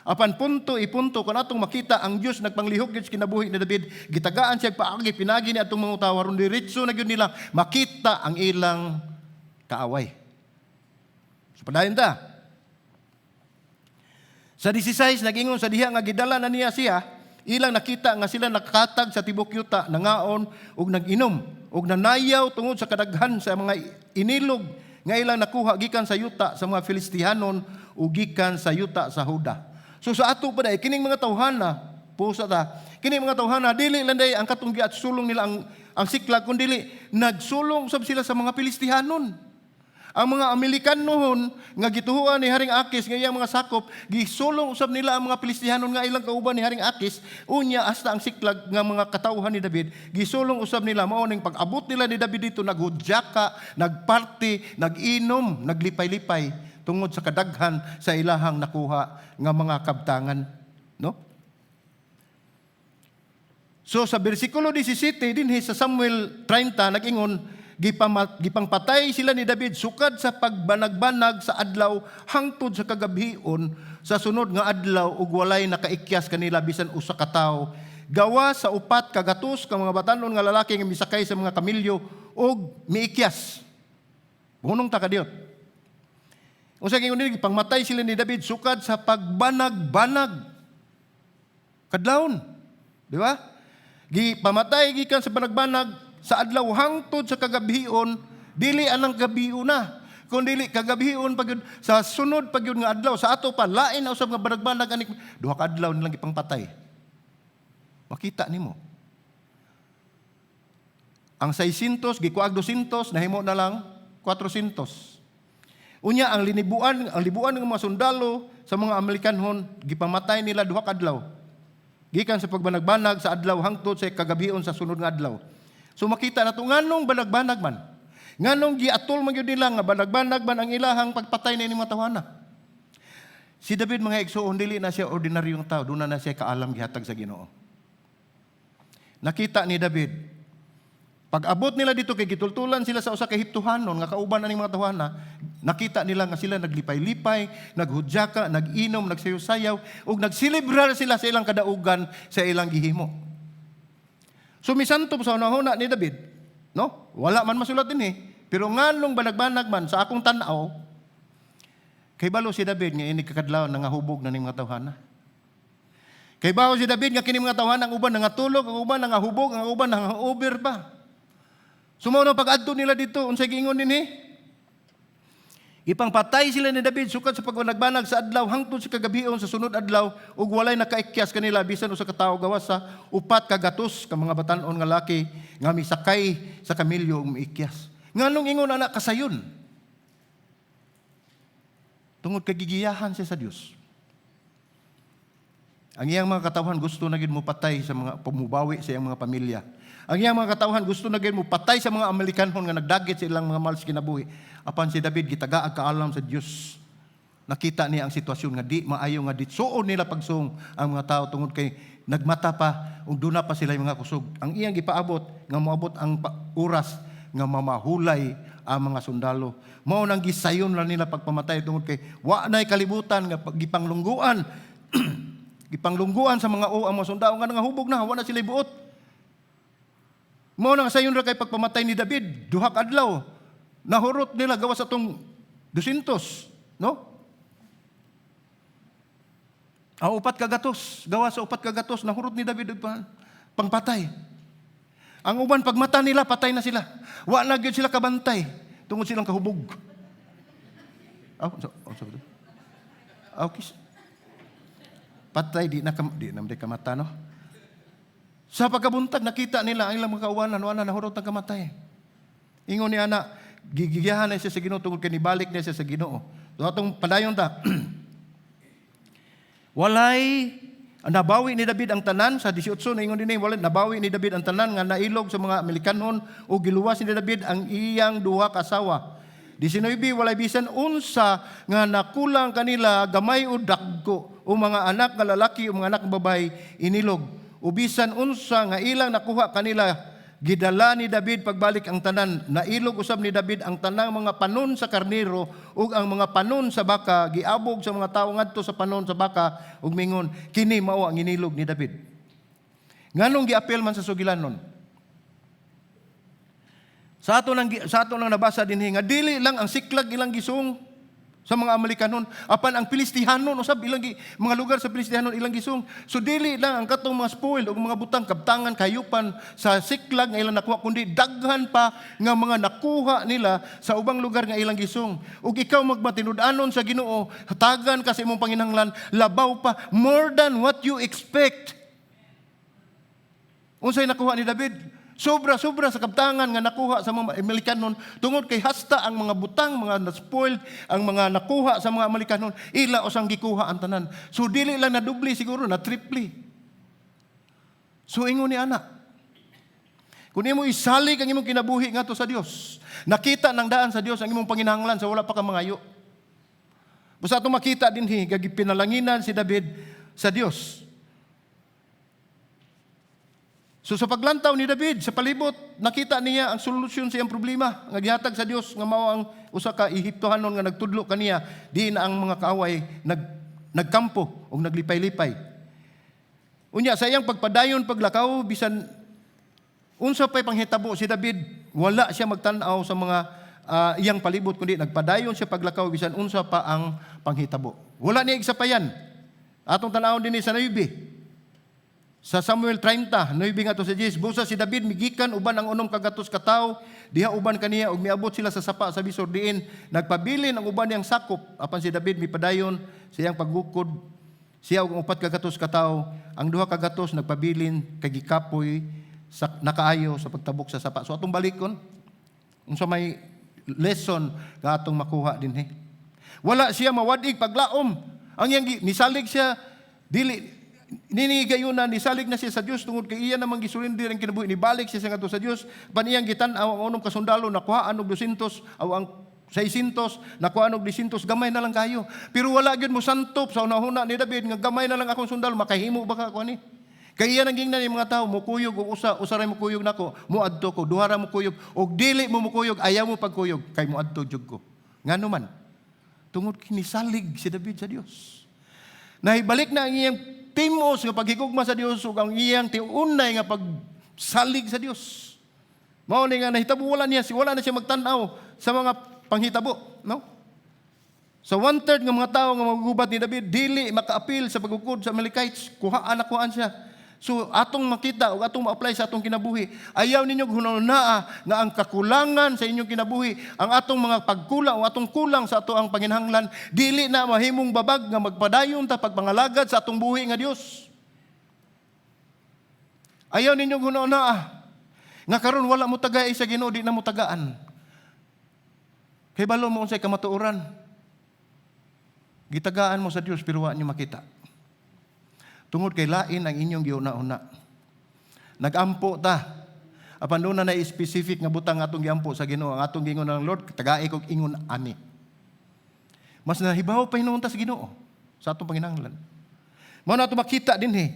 Apan punto ipunto kung atong makita ang Dios nagpanglihok gyud sa kinabuhi ni David, gitagaan siya paagi pinagi ni atong mga tawo aron diretso na gyud nila makita ang ilang kaaway. So padayon ta. Sa 16, nagingon, sa diha nga gidala na niya siya, ilang nakita nga sila nakatag sa tibok yuta, nangaon ug nag-inom ug nanayaw tungod sa kadaghan sa mga inilog nga ilang nakuha gikan sa yuta sa mga Filistihanon ug gikan sa yuta sa Huda. So sa ato pa dai kining mga tawhana, pusa ta. Kining mga tawhana dili lang day ang katong giat sulong nila ang Siklag kun dili nagsulong sab sila sa mga Filistihanon. Ang mga Amalekanohon nga gituhuan ni Haring Akis nga iyang mga sakop, gisulong usab nila ang mga Filistihanon nga ilang kauban ni Haring Akis, unya hasta ang Siklag nga mga katawhan ni David, gisulong usab nila. Mao ning pag-abot nila ni David dito, naghudyaka, nagparty, nag-inom, naglipay-lipay tungod sa kadaghan sa ilahang nakuha nga mga kabtangan, no? So sa bersikulo 17 dinhi sa Samuel 30 nag-ingon, gipangpatay sila ni David sukad sa pagbanag-banag sa adlaw hangtod sa kagabhion sa sunod nga adlaw ug walay nakaikyas kanila bisan usa ka tawo gawa sa 400 ka mga batanon nga lalaki nga misakay sa mga kamilyo ug miikyas. Hunong ta kadiyot. Unsa gingon dinhi, pangmatay sila ni David sukad sa pagbanag-banag. Kadlawon. Di ba? Gipamatay gikan sa banag-banag sa adlaw hangtod sa kagabhion, dili anang gabiuna na. Kung dili kagabhion pag sa sunod pag nga adlaw, sa ato pa lain na usab nga banag-banag anik 2 ka adlaw nilang gipangpatay. Makita nimo. Ang 600 gikuag 200, nahimo na lang 400. Unya ang libuan ng mga sundalo sa mga Amerikanhon gipamatay nila 2 ka adlaw. Gikan sa pagbanag-banag sa adlaw hangtod sa kagabion sa sunod nga adlaw. So makita nato nganong banag-banag man. Nganong giatol man gyud nila nga banag-banag man ang ilahang pagpatay ni mga tawhana. Si David, mga igsoon, dili na siya ordinaryong tao, duna na siya kaalam gihatag sa Ginoo. Nakita ni David, pag abot nila dito kay gitultulan sila sa usa ka Ehiptohanon nga kauban aning mga tawhana, nakita nila nga sila naglipay-lipay, naghudyaka, nag-inom, nagsayaw-sayaw, ug nagselebrar sila sa ilang kadaugan sa ilang gihimo. So misantop sa hunahuna ni David, no? Wala man masulat dinhi, pero nganong banag-banag man sa akong tan-aw, kay balo si David nga inig kakadlaw nangahubog na ning mga tawhana. Kay balo si David nga kini mga tawhana, ang uban nangatulog, ang uban nangahubog, ang uban nanga-over pa. So mao na pag-adto nila dito, unsay giingon dinhi? Gipangpatay sila ni David sukad sa pagbanagbanag sa adlaw hangtod sa kagabion sa sunod adlaw ug walay nakaikyas kanila bisan usa ka tawo gawas sa 400 ka mga batan-on nga laki nga misakay sa kamilyo ug miikyas. Nganong ingon ana kasayon? Tungod kay gigiyahan siya sa Dios. Ang iyang mga katawhan gusto na gid mo patay sa mga pumubawi sa iyang mga pamilya. Ang iyang mga katawhan gusto na gid mo patay sa mga Amerikanhon nga nagdagit sa ilang mga mahal sa kinabuhi. Apan si David gitagaag kaalam sa Dios. Nakita niya ang sitwasyon nga di maayo nga ditsuon nila pagsung ang mga tao tungod kay nagmata pa ug duna pa sila yung mga kusog. Ang iyang gipaabot nga moabot ang oras nga mamahulay ang mga sundalo. Mao nang gisayon lang nila pagpamatay tungod kay wa nay kalibutan nga gipanglungguan sa mga o ang mga sundalo nga nangahubog na, wa na sila buot. Mao nang sayon ra kay pagpamatay ni David, 2 ka adlaw. Nahurot nila gawas atong 200, no? Ang 400, gawas sa 400, nahurot ni David og pangpatay. Ang uban pagmata nila, patay na sila. Wa na gyud sila kabantay tungod silang kahubog. Oh, so, oh, so, okay. Patay di na di kamata, no. Sa pagkabuntag, nakita nila ang ilang mga kauwanan, wala na, nahurot ang kamatay. Ingon ni ana, gigiyahan na siya sa Ginoo tungod kay nibalik niya siya sa Ginoo. So atong padayon ta. Walay nabawi ni David ang tanan sa 18 na ingon dinhi, walay nabawi ni David ang tanan nga nailog sa mga Amerikanon ug giluwas ni David ang iyang duha ka asawa. 19, walay bisan unsa nga nakulang kanila, gamay o dagko, o mga anak nga lalaki o mga anak nga babae inilog. O bisan unsa nga ilang nakuha kanila, gidala ni David pagbalik ang tanan. Nailog usab ni David ang tanang mga panon sa karnero ug ang mga panon sa baka. Giabog sa mga tawo ngadto sa panon sa baka ug mingon, "Kini mao ang inilog ni David." Nganong giapel man sa sugilanon? Sa ato nang nabasa dinhi nga dili lang ang Siklag ilang gisung sa mga Amalekanon, apan ang Pilistihanon usab ilang mga lugar sa Pilistihanon ilang gisung. So dili lang ang katong mga spoil ug mga butang, kabtangan, kayupan sa Siklag nga ilang nakuha, kundi daghan pa nga mga nakuha nila sa ubang lugar nga ilang gisung. Ug ikaw magmatinud-anon sa Ginoo, hatagan ka sa imong panginahanglan, labaw pa, more than what you expect. Unsay nakuha ni David? Sobra-sobra sa kabtangan nga nakuha sa mga Amalekanon tungod kay hasta ang mga butang, mga na-spoiled, ang mga nakuha sa mga Amalekanon, ila usang gikuha ang tanan. So dili lang na dubli siguro, na triple. So ingon ni ana, kung imo isalig ang imong kinabuhi ngadto sa Dios, nakita ng daan sa Dios ang imong panginahanglan sa wala pa ka mangayo. Basta atong makita dinhi, gipinalanginan si David sa Dios. So sa paglantaw ni David sa palibot, nakita niya ang solusyon sa iyang problema nga gihatag sa Dios nga mao ang usa ka Ehiptohanon nga nagtudlo kaniya di na ang mga kaaway nagkampo ug naglipay-lipay. Unya sa iyang pagpadayon paglakaw, bisan unsa pay panghitabo si David, wala siya magtan-aw sa mga iyang palibot kundi nagpadayon siya paglakaw bisan unsa pa ang panghitabo. Wala niya igsapayan. Atong tan-awon dinhi sa 9. Sa Samuel 30, 9 ngadto sa 10, busa si David migikan uban ang 600 ka tawo, diha uban kaniya ug miabot sila sa sapa sa Besor diin nagpabilin ang uban niyang sakop, apan si David mipadayon sa iyang paggukod siya ug ang 400 ka tawo, ang 200 nagpabilin kay gikapoy sa nakaayo sa pagtabok sa sapa. So atong balikon, unsa may lesson nga atong makuha dinhi? Wala siya mawadig paglaom. Ang iyang nisalig siya, dili nini gayuna, nisalig na siya sa Dios tungod kay iya namang gisurrender ang kinabuhi, nibalik siya sa ngadto sa Dios. Pan iyang gitan-aw ang unom ka sundalo, nakuhaan og 200 aw ang 600, nakuhaan og 200, gamay na lang kayo. Pero wala gyud mo santop sa unahuna ni David nga gamay na lang akong sundalo, makahimo ba ka ani? Kay iya nang gingnan yung mga tao, mukuyog og usa, usa ra mukuyog nako, moadto ko, duha ra mukuyog, og dili mo mukuyog, ayaw mo pagkuyog, kay moadto jud ko. Ngano man? Tungod kinisalig si David sa Dios. Nahibalik na ang iyang timos nga paghigugma sa Dios ug ang iyang tiunay nga pagsalig sa Dios. Mao ni nga nahitabo, wala na siya magtan-aw sa mga panghitabo, no? Sa one-third nga mga tao nga magugubat ni David, dili makaapil sa pagukod sa Amalekites, kuhaan na kuhaan siya. So atong makita o atong ma-apply sa atong kinabuhi, ayaw ninyo hunahunaa nga ang kakulangan sa inyong kinabuhi, ang atong mga pagkulang o atong kulang sa ato ang panginahanglan, dili na mahimong babag nga magpadayon ta pagpangalagad sa atong buhi nga Dios. Ayaw ninyo hunahunaa nga karon wala mo tagay sa Ginoo, di na mo tagaan. Kay balo mo unsay kamatuoran. Gitagaan mo sa Dios pero wa niyo makita. Tungod kay lain ang inyong giuna-una. Nagampo ta. Apan doon na specific nga butang atong giampo sa Ginoo. Ang atong giingon ng Lord, tagai kog ingon ani. Mas nahibaw pa hinuon ta sa Ginoo sa atong panginahanglan. Mao na ato makita dinhi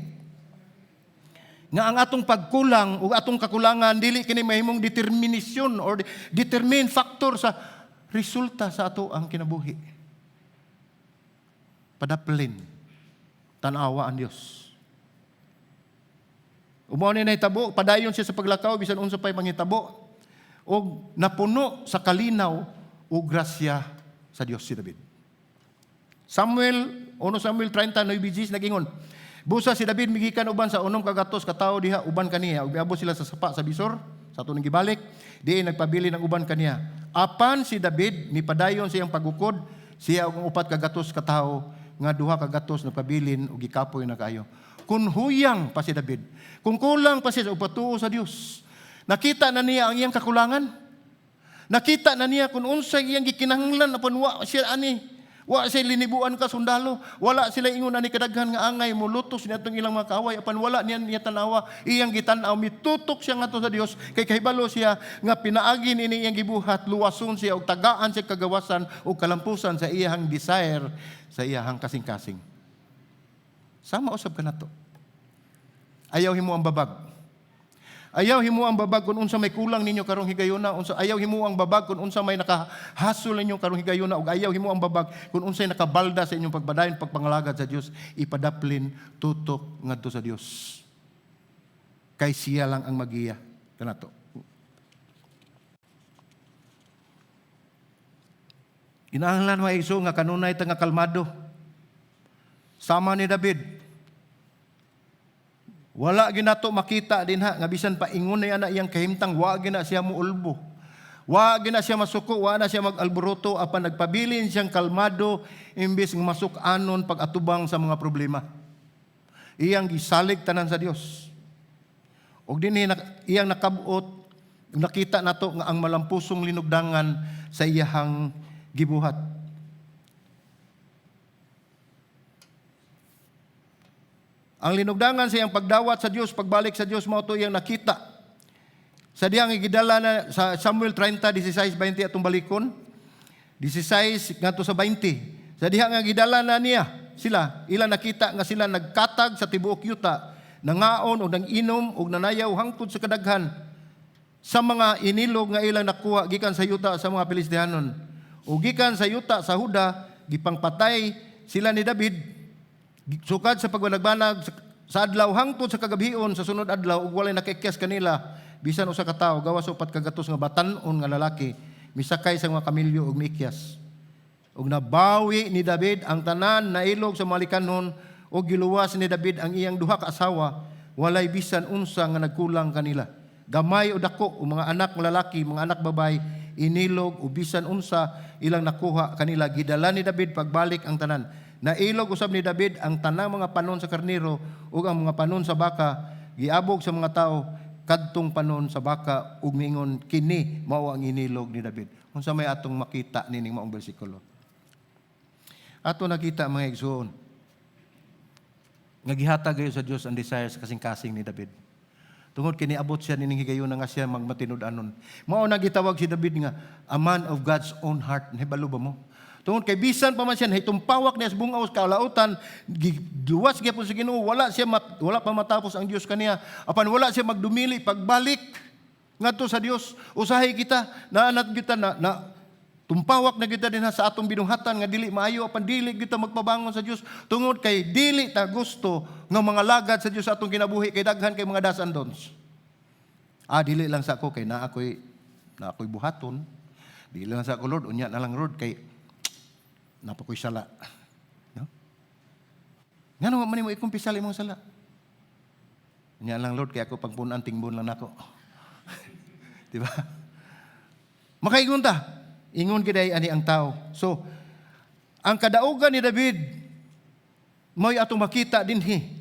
nga ang atong pagkulang o atong kakulangan dili kini mahimong determinasyon or determine factor sa resulta sa ato ang kinabuhi. Padaplin. Tanawa ang Dios. Mao ni nahitabo, padayon siya sa paglakaw bisan unsa pay manghitabo og napuno sa kalinaw o grasya sa Dios si David. Samuel 1 Samuel 39 nagingon. Busa si David migikan uban sa 600 ka tawo diha uban kaniya ug miabot sila sa sapa sa Besor sa atong gibalik, diin nagpabili ng uban kaniya. Apan si David mipadayon sa iyang pagukod siya ug ang 400 ka tawo nga 200 nagpabilin ug gikapoy na kaayo. Kung huyang pa si David, kung kulang pa siya sa pagtuo sa Dios, nakita na niya ang iyang kakulangan. Nakita na niya kung unsay iyang gikinahanglan apan wa siya ani. Wa siya linibuan ka sundalo. Wala sila ingon ani kadaghan nga angay mulutos niya atong ilang mga kaaway apan wala niya niya tanawa. Iyang gitan-aw, mitutok siya ngadto sa Dios kay kahibalo siya nga pinaagi niini iyang gibuhat, luwason siya og tagaan siya kagawasan o kalampusan sa iyang desire, sa iyang kasing-kasing. Sama usab kanato. Ayaw himo ang babag. Ayaw himo ang babag kung unsa may kulang ninyo karong higayuna, unsa ayaw himo ang babag kung unsa may nakahasol ninyo karong higayuna, ug ayaw himo ang babag kung unsay nakabalda sa inyong pagpadayon pagpangalagad sa Dios, ipadaplin, tutok ngadto sa Dios. Kay siya lang ang magiya kanato. Kinahanglan, mga igsoon, nga kanunay ta nga kalmado. Sama ni David. Wala ginato makita dinha nga bisan pa ingon na ana iyang kahimtang, wa gina siya muulbo. Wa gina siya masuko, wa na siya mag-alboroto apan nagpabilin siyang kalmado imbes nga masuk-anon pag-atubang sa mga problema. Iyang gisalig tanan sa Dios. Og dinhi iyang nakabot, nakita nato nga ang malampusong linugdangan sa iyahang gibuhat. Ang linugdangan sa iyang pagdawat sa Dios, pagbalik sa Dios, mao to iyang nakita. Sa diyang gidala na sa Samuel 30, 16, 20 atong balikon. 16 ngadto sa 20. Sa diha nga gidala na niya sila, ila nakita nga sila nagkatag sa tibuok yuta, nangaon og nang-inom og nanayaw hangtod sa kadaghan sa mga inilog nga ilang nakuha gikan sa yuta sa mga Filistihanon. O gikan sa yuta sa Huda, gipangpatay sila ni David sukad sa pagbanagbanag sa adlaw hangtod sa kagabhion sa sunod adlaw, ug walay nakikyas kanila bisan usa ka tawo gawas 400 nga batan-on nga lalaki misakay sa mga kamilyo ug miikyas. Ug nabawi ni David ang tanan nailog sa malikanon ug giluwas ni David ang iyang duha ka asawa, walay bisan unsa nga nagkulang kanila. Gamay o dako o mga anak nga lalaki, mga anak babay, inilog o bisan unsa ilang nakuha kanila, gidala ni David pagbalik ang tanan. Nailog usab ni David ang tanang mga panon sa karnero ug ang mga panon sa baka, giabog sa mga tao. kadtong panon sa baka ug miingon, "Kini mao ang inilog ni David." Unsa may atong makita nining maong bersikulo? Ato nakita, mga igsoon, nga gihatag gayo sa Dios ang desire sa kasing-kasing ni David. Tungod kini abot siya nining higayon nga siya magmatinud-anon. Mao na gitawag si David nga a man of God's own heart. Nahibalo ba mo? Tungod kay bisan pa man siya nahitumpawak niya sa bungaw sa kalautan, giluwas gyapon sa Ginoo, wala pa matapos ang Dios kaniya. Apan wala siya magdumili pagbalik ngadto sa Dios. Usahay kita, naanat kita na tumpawak na kita din sa atong binuhatan nga dili maayo, apan dili kita magpabangon sa Dios tungod kay dili ta gusto nga mga lagad sa Dios sa atong kinabuhi, kay daghan kay mga do's and don'ts. Ah, dili lang sa ako kay naa koy buhaton. Dili lang sa ako, Lord, unya na lang, Lord, kay naa pa koy sala. No? Ngano man mo ikumpisal imong sala? Unya lang, Lord, kay ako pagpunan tingbon lang nako. Di ba? Makaingon ta. Ingon gid ani ang tao. So, ang kadaugan ni David mo'y atong makita dinhi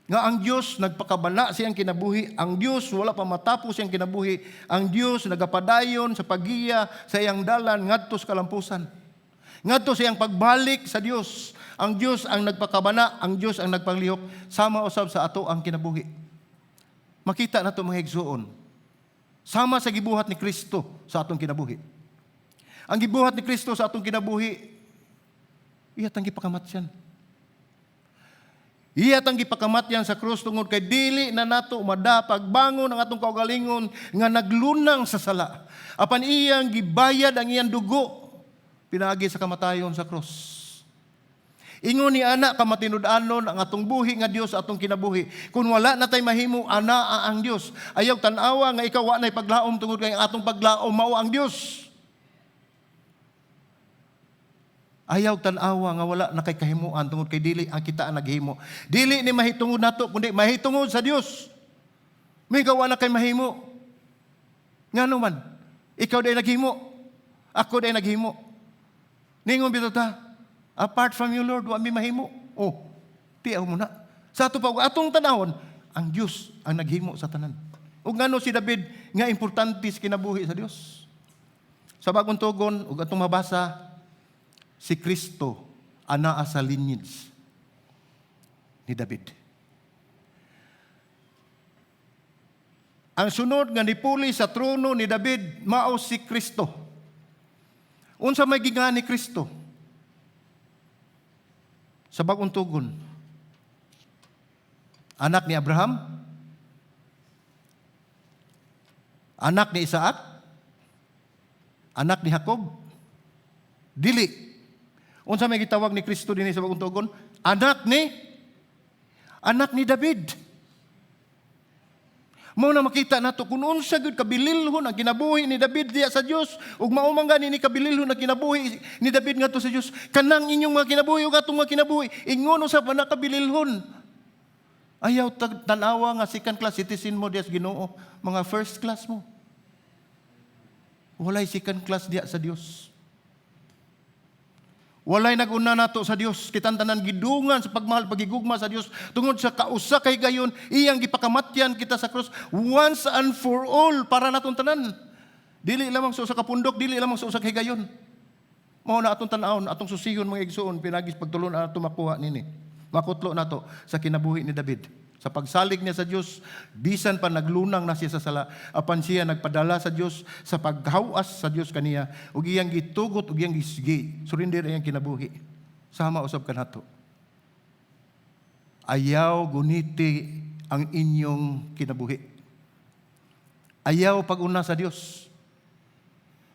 nga ang Dios nagpakabana siyang kinabuhi, ang Dios wala pa matapos siyang kinabuhi, ang Dios nagapadayon sa paggiya sa iyang dalan ngadto sa kalampusan. Ngadto sa iyang pagbalik sa Dios. Ang Dios ang nagpakabana, ang Dios ang nagpanglihok, sama usab sa ato ang kinabuhi. Makita nato, mga igsuon, sama sa gibuhat ni Kristo sa atong kinabuhi. Ang gibuhat ni Kristo sa atong kinabuhi, iya tang gipakamatyan. Iya tang gipakamatyan sa krus tungod kay dili na nato mada pagbangon ang atong kaugalingon nga naglunang sa sala. Apan iyang gibayad ang iyang dugo pinaagi sa kamatayon sa krus. Ingon ni ana kamatinud-anon ang atong buhi nga Dios sa atong kinabuhi. Kung wala na tay mahimo, ana ang Dios. Ayaw tan-awa nga ikaw wa nay paglaom tungod kay ang atong paglaom mao ang Dios. Ayaw tan-awa nga wala na kay kahimuan tungod kay dili ang kita ang naghimo. Dili ni mahitungod nato kundi mahitungod sa Dios. May gawa na kay mahimo. Ngano man, ikaw day naghimo. Ako day naghimo. Ningon bitaw ta, "Apart from you, Lord, wa mi mahimo." Oh, tiaw mo na. Sa ato pa atong tanawon, ang Dios ang naghimo sa tanan. Ug ngano si David nga importante sa kinabuhi sa Dios? Sa Bagong Tugon ug atong mabasa, si Kristo anaa sa lineage ni David. Ang sunod nga nipuli sa trono ni David mao si Kristo. Unsa may giingan ni Kristo? Sa Bagong Tugon, anak ni Abraham, anak ni Isaac, anak ni Jacob, dili. Unsa may gitawag ni Kristo dinhi sa Bagong Tugon? Anak ni David. Mao na makita nato kung unsa gyud kabililhon ang kinabuhi ni David diya sa Dios, ug mao man gani ni kabililhon ang kinabuhi ni David ngadto sa Dios. Kanang inyong mga kinabuhi ug atong mga kinabuhi, ingon usab na kabililhon. Ayaw tan-awa nga second class citizen mo diya sa Ginoo, mga first class mo. Walay second class diya sa Dios. Walay nag-una nato sa Dios. Kitang tanan gidungan sa pagmahal, pagigugma sa Dios. Tungod sa kausa kay gayon, iyang gipakamatyan kita sa krus once and for all para natong tanan. Dili lamang sa usa ka pundok, dili lamang sa usa ka higayon. Mao na atong tan-awon, atong susihon, mga igsuon, pinagi sa pagtulon ato makuha nini. Makutlo nato sa kinabuhi ni David. Sa pagsalig niya sa Dios, bisan pa naglunang na siya sa sala, apan siya nagpadala sa Dios sa paghawas sa Dios kaniya, ug iyang gitugot ug iyang gisgi, surrender iyang kinabuhi. Sama usab kanato. Ayaw guniti ang inyong kinabuhi. Ayaw pag-una sa Dios.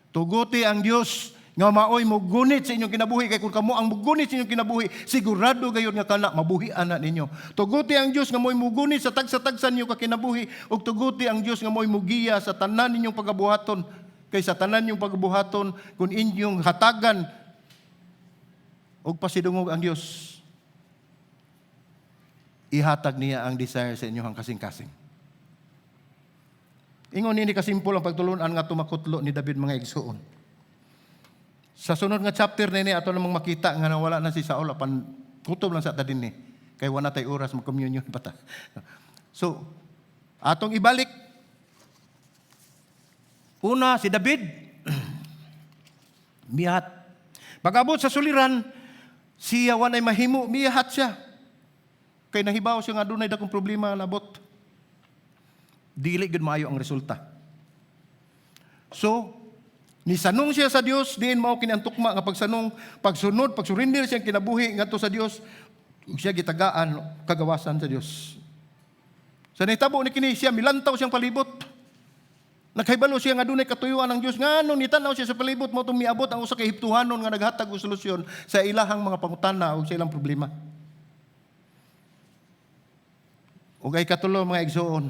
Tuguti ang Dios nga maoy mogunit sa inyong kinabuhi, kay kung kamo ang mogunit sa inyong kinabuhi, sigurado gayud nga kana mabuhi ana ninyo. Tuguti ang Dios nga mo'y mogunit sa tagsa-tagsa ninyo ka kinabuhi, ug tuguti ang Dios nga mo'y mugiya sa tanan ninyong pagabuhaton, kay sa tanan ninyong pagabuhaton, kung inyong hatagan ug pasidungog ang Dios, ihatag niya ang desire sa inyong kasing-kasing. Ingon nini kasimpol ang pagtulunan nga tumakutlo ni David, mga igsuon. Sa sunod nga chapter nini, ato namang makita nga nawala na si Saul, apan kutob lang sa ta dinhi kay wala tay oras, mag-communion pa ta. So, Atong ibalik. Una, si David. Mihat. Pag-abot sa suliran, siya wanay mahimo, mihat siya. Kay nahibaw siya nga dunay dakong problema nabot. Dili gud maayo ang resulta. So, nisanong siya sa Dios, diin mao kini ang tukma nga pagsanong, pagsunod, pagsurrender siyang kinabuhi ngadto sa Dios, ug siya gitagaan kagawasan sa Dios. Sa nahitabo ni kini siya milantaw siyang palibot. Nagkahibalo siya nga dunay katuyuan ang Dios, ngano nitan-aw siya sa palibot, mao tong miabot ang usa ka Ehiptohanon nga naghatag og solusyon sa ilahang mga pangutana ug sa ilang problema. Ug ay katulo, mga igsoon,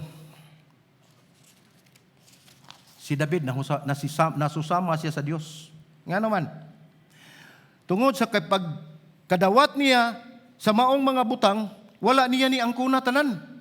si David nasusama siya sa Dios. Nga naman, tungod sa pagkadawat niya sa maong mga butang, wala niya ni angkuna tanan.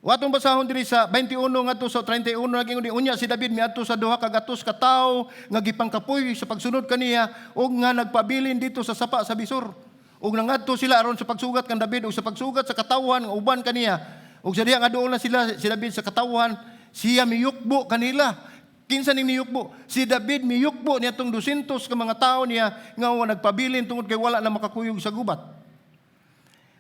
Watong basahon diri sa 21 ngadto sa 31, naging unya si David miadto sa 200 ka tawo nga gipangkapoy sa pagsunod kaniya ug nga nagpabilin dito sa sapa sa Besor. Ug nangadto sila aron sa pagsugat kan David ug sa pagsugat sa katawhan nga uban kaniya. Ug sa diha nga duol na sila si David sa katawhan, siya miyukbo kanila. Kinsa ning miyukbo? Si David miyukbo niya tong 200 ka mga tawo niya nga wa nagpabilin tungod kay wala na makakuyog sa gubat.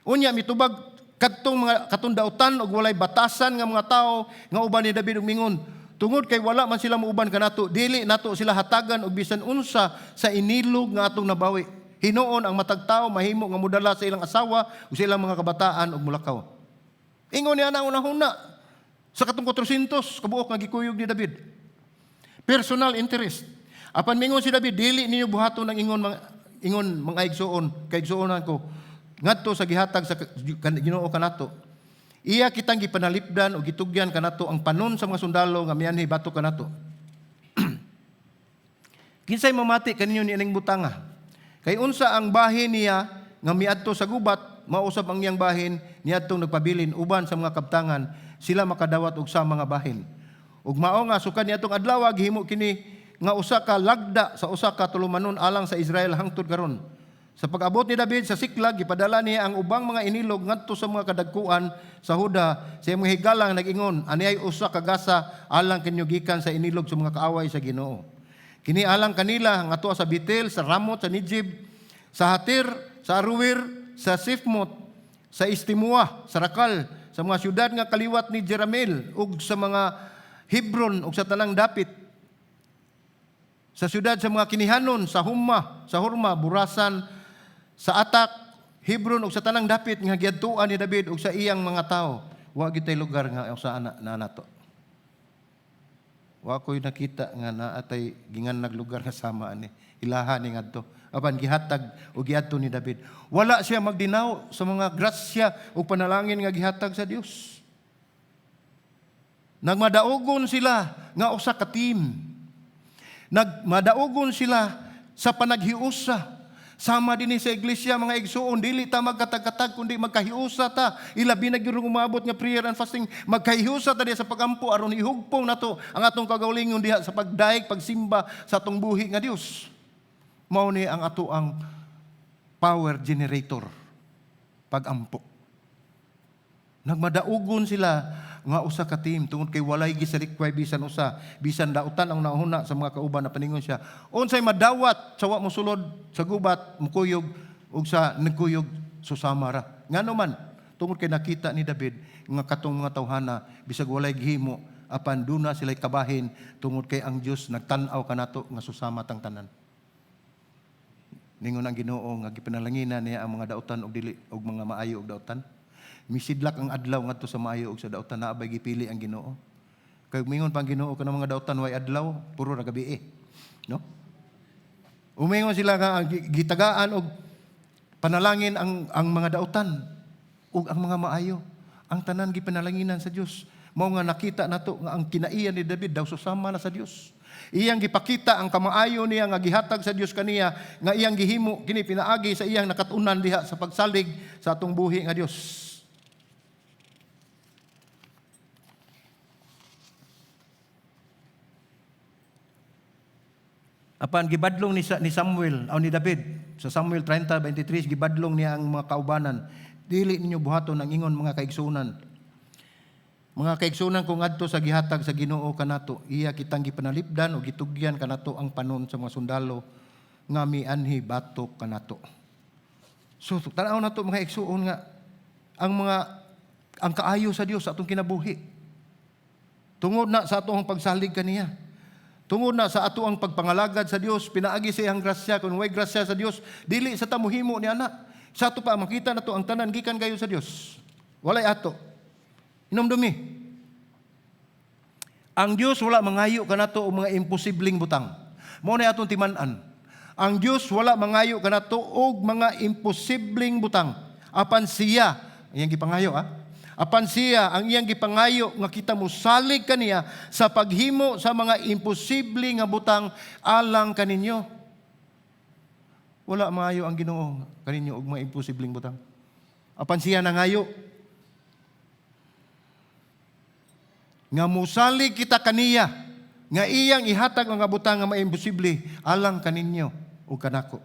Unya mitubag kadtong mga katong dautan og walay batasan nga mga tawo nga uban ni David ug mingon, "Tungod kay wala man sila muuban kanato, dili nato sila hatagan og bisan unsa sa inilog nga atong nabawi. Hinuon ang matag tawo mahimo nga modala sa ilang asawa ug sa ilang mga kabataan og mulakaw." Ingon niya na una-huna sa katong 400 kabuok nga gikuyog ni David. Personal interest. Apan mingon si David, "Dili ninyo buhaton ang ingon mga igsuon, kaigsuonan ko ngadto sa gihatag sa Ginoo kanato. Iya kitang gipanalipdan o gitugyan kanato ang panon sa mga sundalo nga mianhi batok kanato. Kinsay mamati kaninyo ni ining butanga? Kay unsa ang bahin niya nga miadto sa gubat, mausab ang iyang bahin niadtong nagpabilin uban sa mga kabtangan, sila makadawat og sa mga bahin." Ug mao nga sukad niadtong adlaw gihimo kini nga usa ka lagda sa usa ka tulumanon alang sa Israel hangtod karon. Sa pag-abot ni David sa Siklag, gipadala niya ang ubang mga inilog ngadto sa mga kadagkuan sa Huda. Sa iyang mga higalang nag-ingon, "Ani ay usa ka gasa alang kinyo gikan sa inilog sa mga kaaway sa Ginoo. Kini alang kanila nga sa Betel, sa Ramot, sa Nejeb, sa Hatir, sa Aroer, sa Sifmot, sa Eshtemoa, sa Racal, sa mga syudad nga kaliwat ni Jeramel, ug sa mga Hebron ug sa tanang dapit, sa syudad sa mga Kinihanon, sa Humma, sa Horma, Borasan, sa Atac, Hebron ug sa tanang dapit nga giadtuan ni David ug sa iyang mga tawo." Wa gitay lugar nga usa ana na nato. Wa ko'y nakita nga naatay gingan lugar nga sama ani. Ilaha ni ngadto. Apan gihatag o giadto ni David. Wala siya magdinaw sa mga grasya ug panalangin nga gihatag sa Dios. Nagmadaugon sila nga usa ka team. Nagmadaugon sila sa panaghiusa. Sama din sa iglesia, mga igsuon, dili ta magkatag-katag kundi magkahiusa ta. Ilabi na gyud umabot nga prayer and fasting, magkahiusa ta diha sa pagampo aron ihugpong nato ang atong kagalingon diha sa pagdayeg, pagsimba sa atong buhi nga Dios. Mao ni ang ato ang power generator, pagampo. Nagmadaugon sila nga usa ka team tungod kay walay gisalikway bisan usa, bisan dautan ang nauna sa mga kauban na paningon siya, unsay madawat sa wa mosulod sa gubat mukuyog ug sa nagkuyog susama ra. Ngano man? Tungod kay nakita ni David nga katong mga tawhana, bisag walay gihimo, apan duna sila'y kabahin tungod kay ang Dios nagtan-aw kanato nga susama tang tanan. Ningon ang Ginoo nga gipanalanginan niya ang mga dautan og dili og mga maayo og dautan. Misidlak ang adlaw ngadto sa maayo ug sa dautan. Naa bay gipili ang Ginoo? Kay mingon pa ang Ginoo kanang mga dautan way adlaw, puro ra gabi eh. No? Umingon sila nga ang gitagaan og panalangin ang mga dautan ug ang mga maayo. Ang tanan gipanalanginan sa Dios. Mao nga nakita nato nga ang kinaiyan ni David daw susama na sa Dios. Iyang gipakita ang kamaayo niya nga gihatag sa Dios kaniya, nga iyang gihimo kini pinaagi sa iyang nakatunan diha sa pagsalig sa atong buhi nga Dios. Apan gibadlong ni Samuel o ni David sa Samuel 30:23, gibadlong niya ang mga kaubanan. "Dili ninyo buhaton ang ingon, mga kaigsunan. Mga kaigsunan, kung adto sa gihatag sa Ginoo kanato, iya kitang gipanalipdan o gitugyan kanato ang panon sa mga sundalo nga mianhi batok kanato. So tan-aw nato, mga igsuon, nga ang kaayo sa Dios sa atong kinabuhi. Tungod na sa atong pagsalig kaniya. Tungod na sa ato ang pagpangalagad sa Dios, pinaagi sa iyang grasya. Kung way grasya sa Dios, dili sa ta mohimo ni ana. Sa ato pa makita nato ang tanan gikan kayo sa Dios. Walay ato. Hinumdumi. Ang Dios wala mangayo kanato og mga imposibleng butang. Mao na atong timan-an. Ang Dios wala mangayo kanato og mga imposibleng butang. Apan siya, iyang gipangayo ah. Apan siya ang iyang gipangayo nga kita mosalig kaniya sa paghimo sa mga imposible nga butang alang kaninyo. Wala mangayo ang Ginoo kaninyo og mga imposibleng butang. Apan siya nangayo nga mosalig kita kaniya nga iyang ihatag ang mga butang nga maimposible alang kaninyo ug kanako.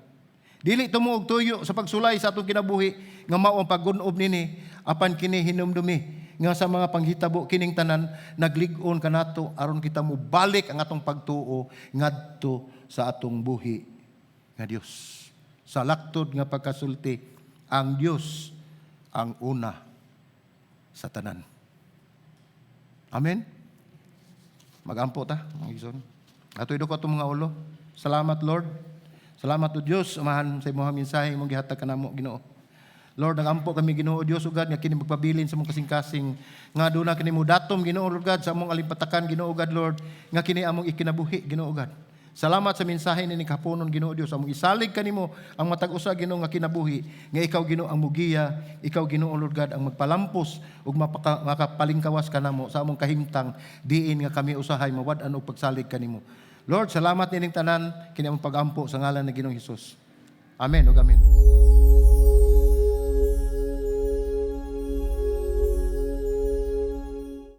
Dili tumo og tuyo sa pagsulay sa atong kinabuhi nga mao ang paggun-ob nini, apan kini hinumdumi nga sa mga panghitabo kining tanan naglig-on kanato aron kita mobalik ang atong pagtuo ngadto sa atong buhi nga Dios. Sa laktod nga pagkasulti, ang Dios ang una sa tanan. Amen. Magampo ta, mga igsoon. Atoy ko atong mga ulo. Salamat, Lord. Salamat o Dios, Amahan, sa imong mensahe imong gihatag kanamo, Ginoo. Lord, nagampo kami, Ginoo Dios ug God, nga kini magpabilin sa among kasing-kasing nga aduna kini mo datom, Ginoo Lord God, sa among alimpatakan, Ginoo God Lord, nga kini among ikinabuhi, Ginoo God. Salamat sa mensahe ni kahaponon, Ginoo Dios. Among isalig kanimo ang matag usa, Ginoo, nga kinabuhi nga ikaw, Ginoo, ang mugiya, ikaw, Ginoo Lord God, ang magpalampos ug makapalingkawas kanamo sa among kahimtang diin nga kami usahay mawad-an og pagsalig kanimo. Lord, salamat nining tanan kini among pagampo sa ngalan ni Ginoong Hesus. Amen ug amen.